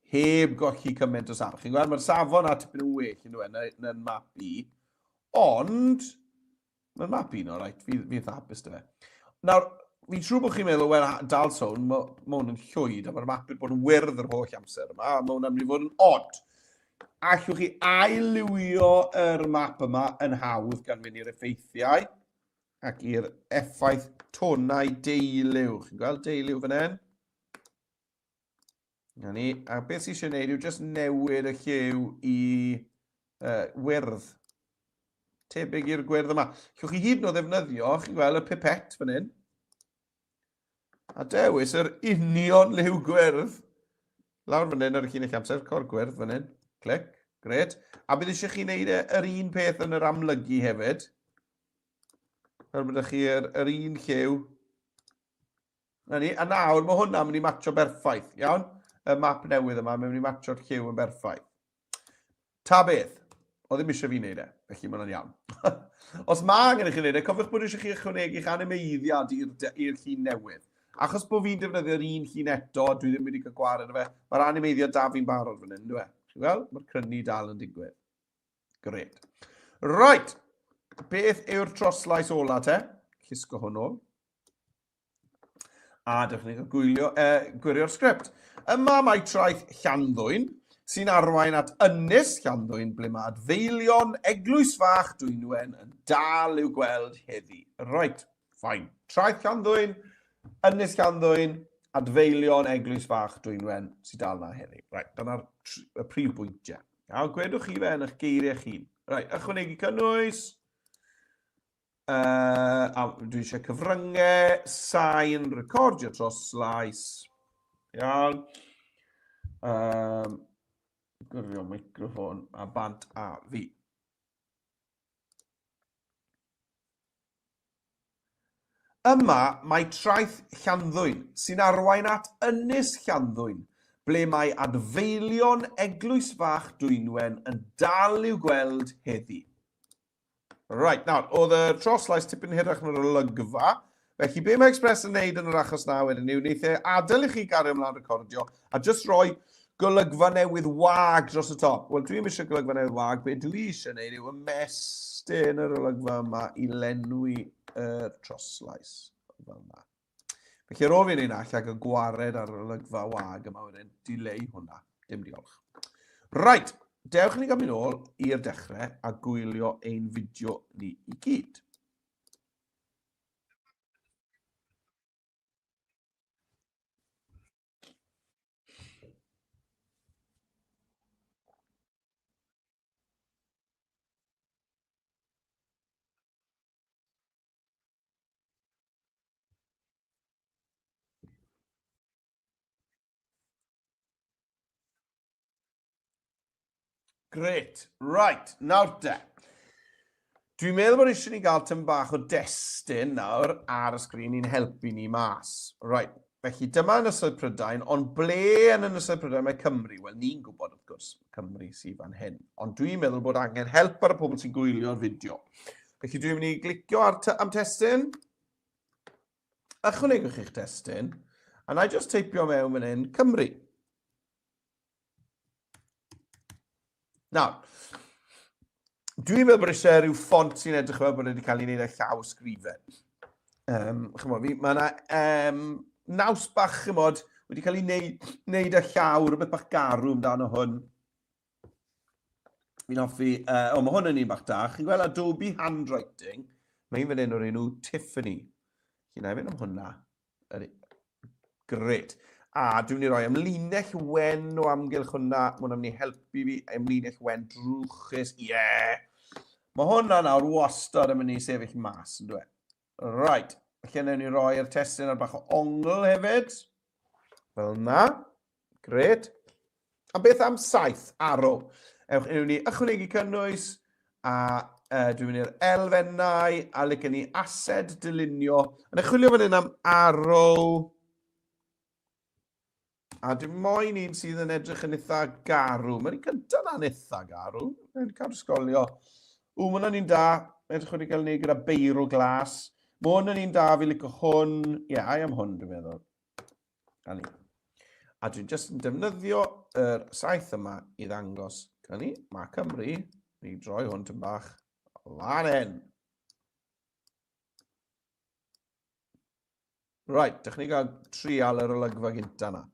heb golli cymaint o safon. Chi'n gweld, mae'r safon a tipyn yn well yn dweud na'n map i. Ond, Mae'r map un o, right, fi, fi eitha hapus dy fe. Nawr, fi'n siŵr bod chi'n meddwl, wel, dal sôn, mae ma hwn yn llwyd, a mae'r map wedi bod yn wyrdd yr holl amser yma, a mae hwnna'n mynd i fod yn odd. Allwch chi ail-liwio yr map yma yn hawdd gan fynd i'r effeithiau ac i'r effaith tonau deiliw. Chi'n gweld deiliw fan hyn? Na ni. A beth sy'n eisiau gwneud yw jyst newid y lliw i uh, wyrdd. Tebyg i'r gwyrdd yma. Llwch chi hyd yn oed ddefnyddio, chi'n gweld y pipet fan hyn. A dewis yr union liw gwyrdd. Lawr fan hyn ar y llinell amser, cor gwyrdd fan hyn. Clic, gret. A bydd eisiau chi wneud e, yr un peth yn yr amlygu hefyd. Fel bod chi yr, yr un lliw. Na ni, a nawr mae hwnna'n mynd i matcho berffaith, iawn? Y map newydd yma, mae'n mynd i matcho'r lliw yn berffaith. Ta beth, o ddim eisiau fi wneud e, felly mae hwnna'n iawn. Os mae angen i chi wneud e, cofiwch bod eisiau chi ychwanegu'ch animeiddiad i'r llun newydd. Achos bod fi'n defnyddio'r un llun eto, dwi ddim wedi cael gwared o fe, mae'r animeiddiad da fi'n barod fan hyn, dwi e? Chi'n gweld? Mae'r crynu dal yn digwydd. Gret. Right, beth yw'r troslais ola te? Llusgo hwn ôl. A dewch ni gael gwylio, eh, gwirio'r sgript. Yma mae traeth Llanddwyn, sy'n arwain at Ynys Llanddwyn, ble mae adfeilion Eglwys Fach Dwynwen yn dal i'w gweld heddi. Right, fine. Traeth Llanddwyn, Ynys Llanddwyn, adfeilion Eglwys Fach Dwynwen sy'n dal na heddi. Right, dyna'r y prif bwyntiau. Nawr, gwedwch chi fe yn eich geiriau chi. Right, ychwanegu cynnwys. A dwi eisiau cyfryngau, sain, recordio troslais. Iawn. Gwirio microffon a bant a fi. Yma mae traeth Llanddwyn, sy'n arwain at Ynys Llanddwyn, ble mae adfeilion Eglwys Fach Dwynwen yn dal i'w gweld heddi. Right, nawr, oedd y troslais tipyn hirach na'r olygfa, felly be mae Express yn neud yn yr achos na wedyn yw wneith e adael i chi gario ymlaen recordio a jyst rhoi golygfa newydd wag dros y top. Wel, dwi'm eisiau golygfa newydd wag, be dwi eisiau gwneud yw ymestyn yr olygfa yma i lenwi y troslais fel yna. Felly ar ôl fi wneud 'na, alla i gael gwared ar yr olygfa wag yma wedyn, dileu hwnna. Dim diolch. Right, dewch i ni gael mynd ôl i'r dechrau a gwylio ein fideo ni i gyd. Gret. Right, nawr te. Dwi'n meddwl bod eisiau ni gael tyn bach o destun nawr ar y sgrin i'n helpu ni mas. Right, felly dyma Ynysoedd Prydain, ond ble yn Ynysoedd Prydain mae Cymru? Wel, ni'n gwybod wrth gwrs, Cymru sydd fan hyn. Ond dwi'n meddwl bod angen help ar y pobl sy'n gwylio'r fideo. Felly dwi'n mynd i glicio ar am testun, ychwanegwch eich testun, a na i just teipio mewn fan hyn, Cymru. Nawr, dwi'n meddwl bod eisiau rhyw ffont sy'n edrych fel bod wedi cael ei wneud â llaw sgrifen. Um, chymod, fi, mae yna um, naws bach, chymod, wedi cael ei wneud, wneud â llaw, rhywbeth bach garw amdano hwn. Fi'n hoffi, uh, o, mae hwn yn un bach da. Chi'n gweld Adobe Handwriting, mae un fan hyn o'r enw Tiffany. Chi'n ei fynd am hwnna. Ydy. Gret. A dwi'n mynd i roi ymlinell wen o amgylch hwnna. Mae hwnna'n mynd i helpu fi. Ymlinell wen drwchus. Ie! Yeah. Mae hwnna nawr wastad yn mynd i sefyll mas, yn dweud. Right. Felly wnawn ni roi'r testun ar bach o ongl hefyd. Fel yna. Gret. A beth am saith arrow? Ewch, ewn ni ychwanegu cynnwys, a uh, dwi'n mynd i'r elfennau, a licen ni ased dylunio. Yn y chwilio fan hyn am arrow. A dwi'n moyn un sydd yn edrych yn eitha garw. Mae'n un cyntaf na'n eitha garw. Mae'n cael ysgolio. Ww, mae hwnna'n un da. Edrych wedi cael ei wneud gyda beiro glas. Mae hwn yn un da, fi licio hwn. Ie, yeah, I am hwn, dwi'n meddwl. A ni. A dwi'n jyst yn defnyddio yr saeth yma i ddangos cyni. Mae Cymru, ni droi hwn tyn bach, lan hyn. Right, dych ni gael trial yr olygfa gynta na.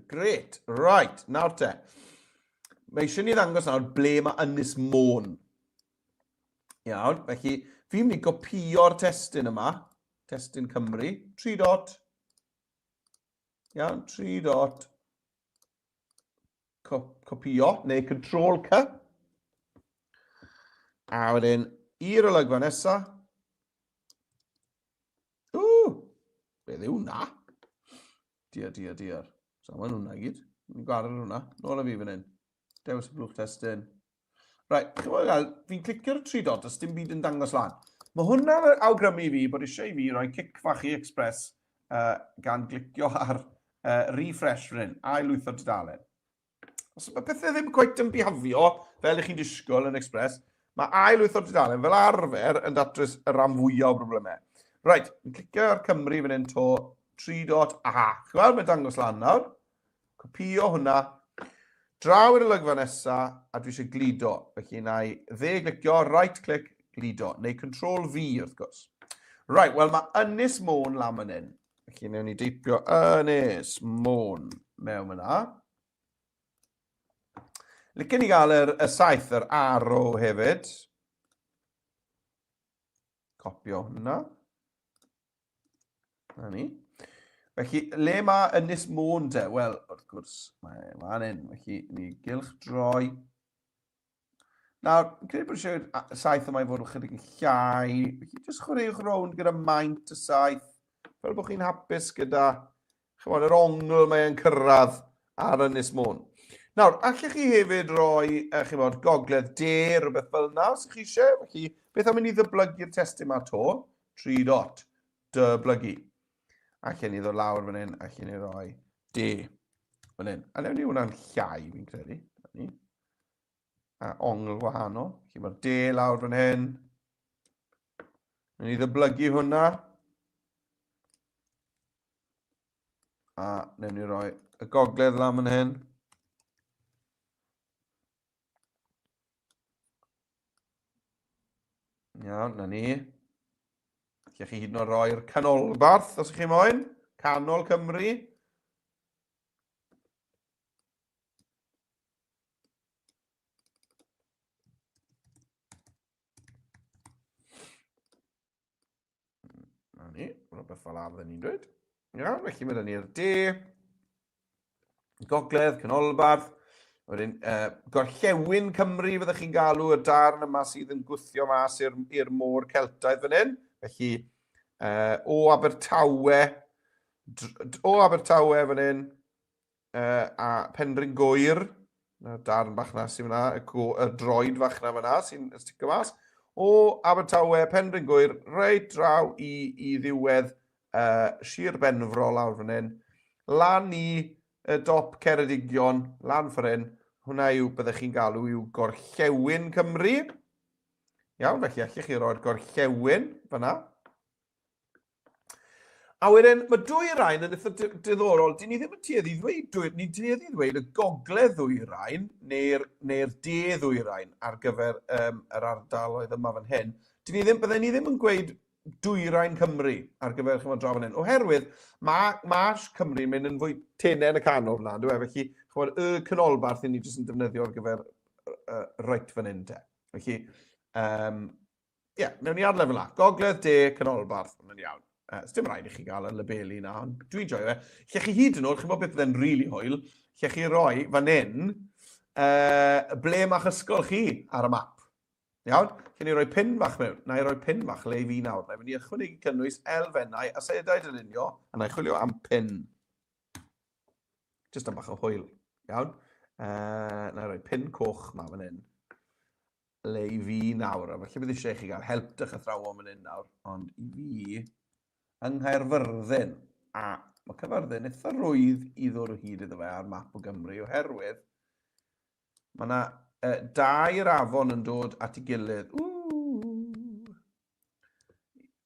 Great. Right, nawr te. Mae eisiau ni ddangos nawr ble mae Ynys Môn. Iawn, felly fi'n mynd i gopio'r testun yma, testun Cymru, 3 dot. Iawn, 3 dot. Copio, neu Control C. A wedyn, i'r olygfa nesaf. Ww! Beth yw hwnna? Diar, diar, diar. So, mae'n hwnna i gyd. Ni'n gwared ar hwnna. Nôl â fi fan hyn. Dewis y blwch testun. Right, chi'n gwybod gael, fi'n clicio'r tri dot os dim byd yn dangos lan. Mae hwnna'n awgrymu i fi bod eisiau i fi roi cic fach i Express uh, gan glicio ar uh, refresh fan hyn, a i lwytho'r dudalen. Os mae pethau ddim cweit yn bihafio fel ych chi'n disgwyl yn Express, mae ail wyth o'r dudalen fel arfer yn datrys y rhan fwyaf o broblemau. Reit, yn clicio ar Cymru fan hyn to, 3 dot, aha, chi'n gweld mae'n dangos lan nawr. Copio hwnna, draw i'r olygfa nesa, a dwi eisiau gludo. Felly na i dde glicio, right click, gludo, neu Control V wrth gwrs. Right, wel mae Ynys Môn lan fan hyn. Felly newn ni deipio Ynys Môn mewn fyna. Licen ni gael yr, y saeth, yr arrow hefyd. Copio hwnna. Na ni. Felly, le mae Ynys Môn te? Wel, wrth gwrs, mae fan hyn. Felly, ni gylch droi. Nawr, fi'n credu bod eisiau saeth yma i fod ychydig yn llai. Felly, jyst chwaraewch rownd gyda maint y saeth. Fel bod chi'n hapus gyda, chymod, yr ongl mae'n cyrraedd ar Ynys Môn. Nawr, allech chi hefyd roi, chymod, gogledd de, rhywbeth fel yna, os ych chi eisiau. Felly, beth am i ni ddyblygu'r testun yma to? 3 dot, dyblygu. Allen ni ddod lawr fan hyn, allen ni roi D fan hyn. A newn ni hwnna'n llai, fi'n credu. Ni. A ongl wahanol. Felly mae'r D lawr fan hyn. Newn ni ddyblygu hwnna. A newn ni roi y gogledd lan fan hyn. Iawn, na ni. Lle chi hyd yn oed roi'r canolbarth, os ych chi moyn. Canol Cymru. Na ni, rhywbeth fel arfer ni'n dweud. Iawn, felly mae ni'r de, gogledd, canolbarth, wedyn uh, gorllewin Cymru fyddwch chi'n galw y darn yma sydd yn gwthio mas i'r môr Celtaidd fan hyn. Felly, uh, o Abertawe, o Abertawe fan hyn, uh, a Penrhyn Gŵyr, y darn bach na sy'n fyna, y, go, y droed fach na fyna sy'n sticio mas, o Abertawe, Penrhyn Gŵyr, reit draw i, i ddiwedd uh, Sir Benfro lawr fan hyn, lan i y dop Ceredigion, lan fan hyn, hwnna yw, byddech chi'n galw yw Gorllewin Cymru. Iawn, felly allech chi roi'r Gorllewin fyna. A wedyn, mae dwyrain yn eitha diddorol. Dyn ni ddim yn tueddu i ddweud dwy... Ni'n tueddu i ddweud y gogledd ddwyrain neu'r neu de ddwyrain ar gyfer um, yr ardaloedd yma fan hyn. Dyn ni ddim, bydden ni ddim yn gweud dwyrain Cymru ar gyfer chymod draw fan hyn. Oherwydd mae, mae Cymru yn mynd yn fwy tenau yn y canol fyna, on'd yw e? Felly, chymod, y canolbarth i ni jyst yn defnyddio ar gyfer uh, reit fan hyn te. Felly, um, Ie, yeah, newn ni adle fel la. Gogledd, de, canolbarth, mae'n iawn. Uh, dim rhaid i chi gael y labelu na, ond dwi'n joio fe. Lle chi hyd yn oed, chi'n bod beth fydde'n rili really hwyl, lle chi roi fan hyn, uh, ble mae'ch ysgol chi ar y map. Iawn? Lle ni roi pin fach mewn. Na i roi pin fach le i fi nawr. Na i fynd i ychwanegu cynnwys elfennau asedau dylunio, a na i chwilio am pin. Just am bach o hwyl. Iawn? Uh, na i roi pin coch ma fan hyn. Le i fi nawr, a falle bydd eisiau i chi gael help dych athrawon fan hyn nawr, ond i fi, yng Nghaerfyrddin, a mae Caerfyrddin eitha rwydd i ddod o hyd iddo fe ar map o Gymru, oherwydd mae yna uh, dair afon yn dod at ei gilydd. Ww!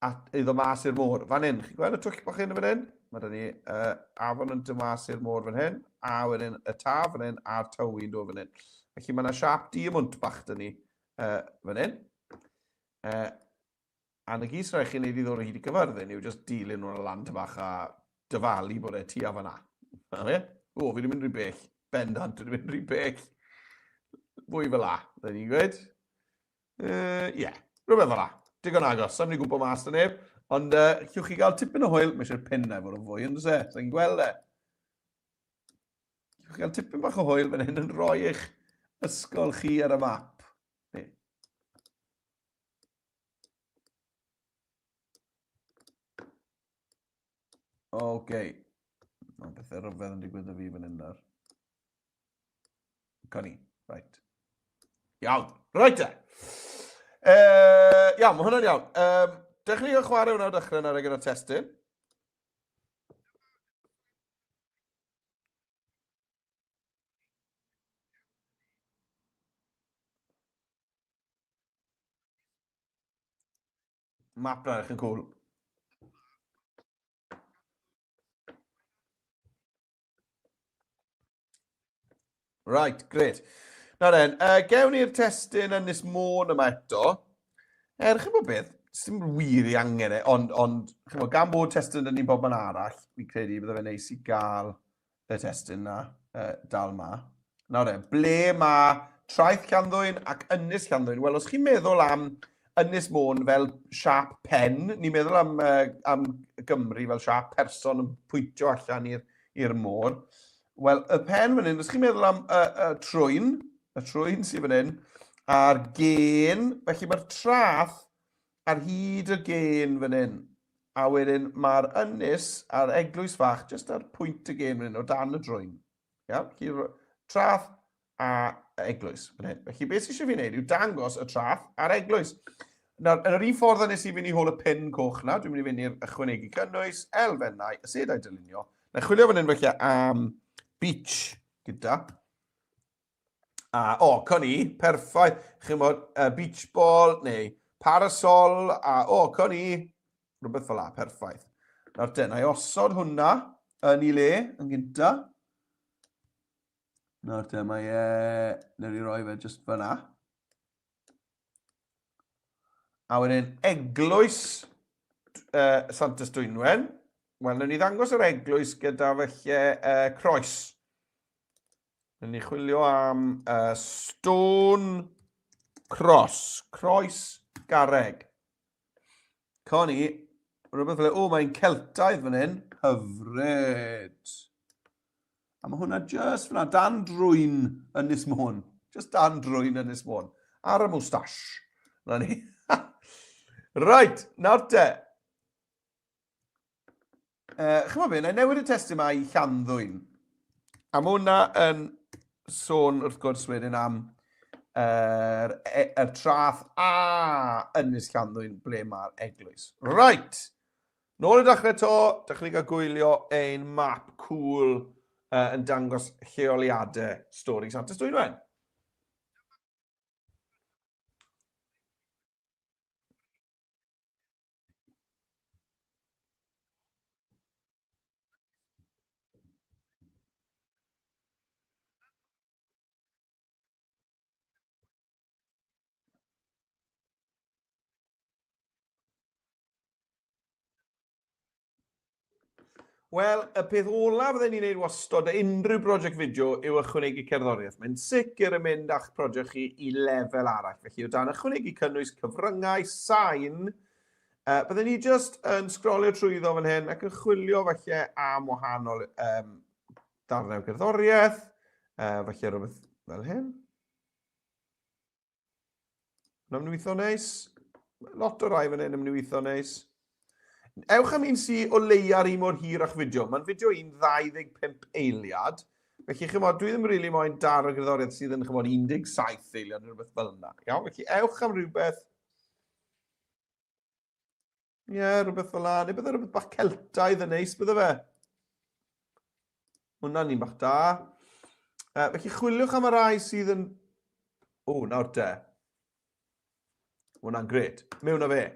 At, iddo mas i'r môr. Fan hyn, chi'n gweld y twll bach hyn fan hyn? Mae da ni uh, afon yn dod mas i'r môr fan hyn, a wedyn y taf fan hyn, a'r tywi'n dod fan hyn. Felly mae yna siap diamwnt bach da ni uh, fan hyn. Uh, a na gyd sy'n rhaid chi wneud i ddod o hyd i Gyfyrddin yw just dilyn hwnna lan ty bach a dyfalu bod e tua fan'na. Na fe? O, fi wedi mynd rhy bell. Bendant, wedi mynd rhy bell. Fwy fel la, dda ni'n gweud. Ie, uh, yeah, rhywbeth fel la. Digon agos, sa'n mynd i gwybod mas na neb. Ond uh, llwch chi gael tipyn o hwyl, mae eisiau'r pennau fod yn fwy, ond e, sa'n gweld e. Llwch chi gael tipyn bach o hwyl fan hyn yn rhoi eich ysgol chi ar y map. Neu. Oce. Okay. Mae pethau rhyfedd yn digwydd y fi fan hyn nawr. Coni, right. Iawn, right e. Uh, iawn, mae hwnna'n iawn. Um, dechrau chwarae hwnna o dechrau nawr gyda'r testun. Map na, edrych yn cool. Right, great. Nawr then, uh, gewn ni'r testun Ynys Môn yma eto. Er, chi'n bod beth, sy'n wir i angen e, ond, ond chi'n bod, gan bod testun yn ni'n bob man arall, fi'n credu bydde fe'n neis i gael y testun na, uh, dal ma. Nawr e, ble mae Traeth Llanddwyn ac Ynys Llanddwyn? Wel, os chi'n meddwl am Ynys Môn fel siap pen. Ni'n meddwl am, uh, am Gymru fel siap person yn pwyntio allan i'r môr. Wel, y pen fan hyn, os chi'n meddwl am y, y trwyn, y trwyn sydd fan hyn, a'r gen, felly mae'r trath ar hyd y gen fan hyn. A wedyn mae'r ynys a'r eglwys fach jyst ar pwynt y gen fan hyn, o dan y drwyn. Iawn? Felly, trath a eglwys fan hyn. Felly, beth sydd eisiau fi wneud yw dangos y trath a'r eglwys. Nawr, yn yr un ffordd a nes i fynd i hôl y pin coch na, dwi'n mynd i fynd i'r ychwanegu cynnwys, elfennau, asedau dylunio. Na chwilio fan hyn felly am beach gyda. A, o, oh, con i, perffaith. Chi'n bod, uh, beach ball neu parasol, a, o, oh, con i, rhywbeth fel la, perffaith. Nawr te, na i osod hwnna yn ei le yn gynta. Nawr te, mae e, newn ni roi fe just fyna. A wedyn eglwys uh, Santes Dwynwen. Wel, newn ni ddangos yr eglwys gyda felly uh, croes. Newn ni chwilio am uh, stone cross, croes garreg. Connie, rhywbeth fel, o, mae'n Celtaidd fan hyn. Hyfryd. A mae hwnna just fyna, dan drwyn Ynys Môn. Just dan drwyn Ynys Môn. Ar y moustache. Na ni. Right, nawr te. Uh, Chymod be, na i newid y testun yma i Llanddwyn. A mae hwnna yn sôn wrth gwrs wedyn am yr, er, er trath a Ynys Llanddwyn ble mae'r eglwys. Right! Nôl i dechrau to, dych chi'n cael gwylio ein map cool uh, yn dangos lleoliadau stori Santes Dwynwen. Wel, y peth olaf fydden ni'n neud wastod o unrhyw brosiect fideo yw ychwanegu cerddoriaeth. Mae'n sicr yn mynd â'ch prosiect chi i lefel arall. Felly, o dan ychwanegu cynnwys cyfryngau, sain, uh, bydden ni just yn sgrolio trwyddo fan hyn ac yn chwilio falle am wahanol um, darnau o gerddoriaeth, uh, falle rhywbeth fel hyn. Yn ymwneud neis. Lot o rai fan hyn yn ymwneud neis. Ewch am un sy o leia'r un mor hir a'ch fideo. Mae'n fideo un 25 eiliad. Felly, chymod, dwi ddim rili really moyn dar o gerddoriaeth sydd yn, chymod, 17 eiliad neu rhywbeth fel yna. Iawn, felly ewch am rhywbeth... Ie, yeah, rhywbeth fel yna. Neu bydde rhywbeth bach Celtaidd yn neis, bydde fe? Hwna'n un bach da. Uh, felly chwiliwch am y rai sydd yn... O, nawr te. Hwna'n gret. Mewn â fe.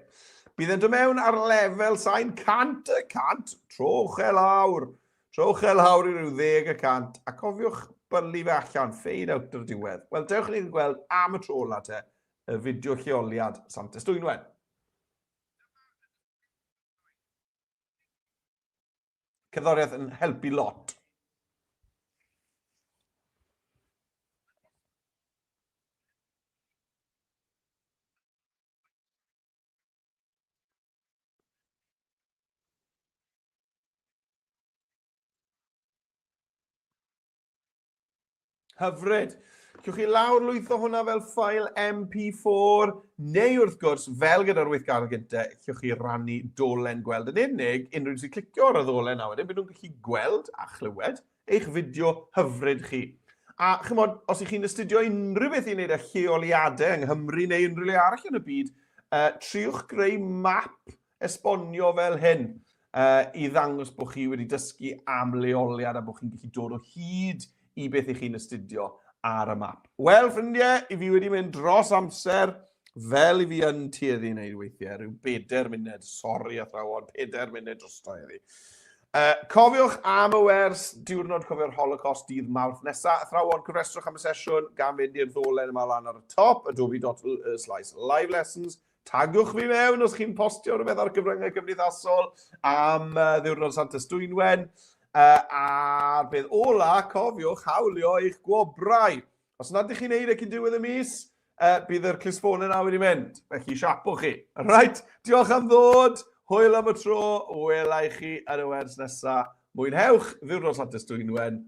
Bydd e'n dod mewn ar lefel sain 100%. Trowch e lawr. Trowch e lawr i ryw 10%. A cofiwch bylu fe allan, fade out ar y diwedd. Wel, dewch ni'n gweld am y tro ola te, y fideo lleoliad Santes Dwynwen. Cerddoriaeth yn helpu lot. Hyfryd. Cewch chi lawr lwytho hwnna fel ffael MP4, neu wrth gwrs, fel gyda'r weithgaredd gyntaf, cewch chi rannu dolen gweld yn unig, unrhyw un sy'n clicio ar y ddolen na wedyn, byd nhw'n gallu gweld a chlywed eich fideo hyfryd chi. A chymod, os ych chi'n astudio unrhyw beth i wneud â lleoliadau yng Nghymru neu unrhyw le arall yn y byd, uh, triwch greu map esbonio fel hyn uh, i ddangos bod chi wedi dysgu am leoliad a bod chi'n gallu dod o hyd i beth ych chi'n astudio ar y map. Wel, ffrindiau, i fi wedi mynd dros amser fel i fi yn tueddu i wneud weithiau, rhyw bedair munud, sori athrawon, pedair munud drosto heddi. Uh, cofiwch am y wers diwrnod cofio'r Holocaust dydd Mawrth nesaf. Athrawon, cyfrestrwch am y sesiwn gan fynd i'r ddolen yma lan ar y top, adobe.slice live lessons. Tagiwch fi mewn os chi'n postio rhywbeth ar gyfryngau cymdeithasol am uh, ddiwrnod Santes Dwynwen. Uh, a'r beth ola, cofiwch hawlio eich gwobrau. Os nad ydych chi'n neud e cyn diwedd y mis, bydd yr clustffonau na wedi mynd. Felly siapwch chi. Right, diolch am ddod. Hwyl am y tro. Wela i chi yn y wers nesaf. Mwynhewch ddiwrnod Santes Dwynwen.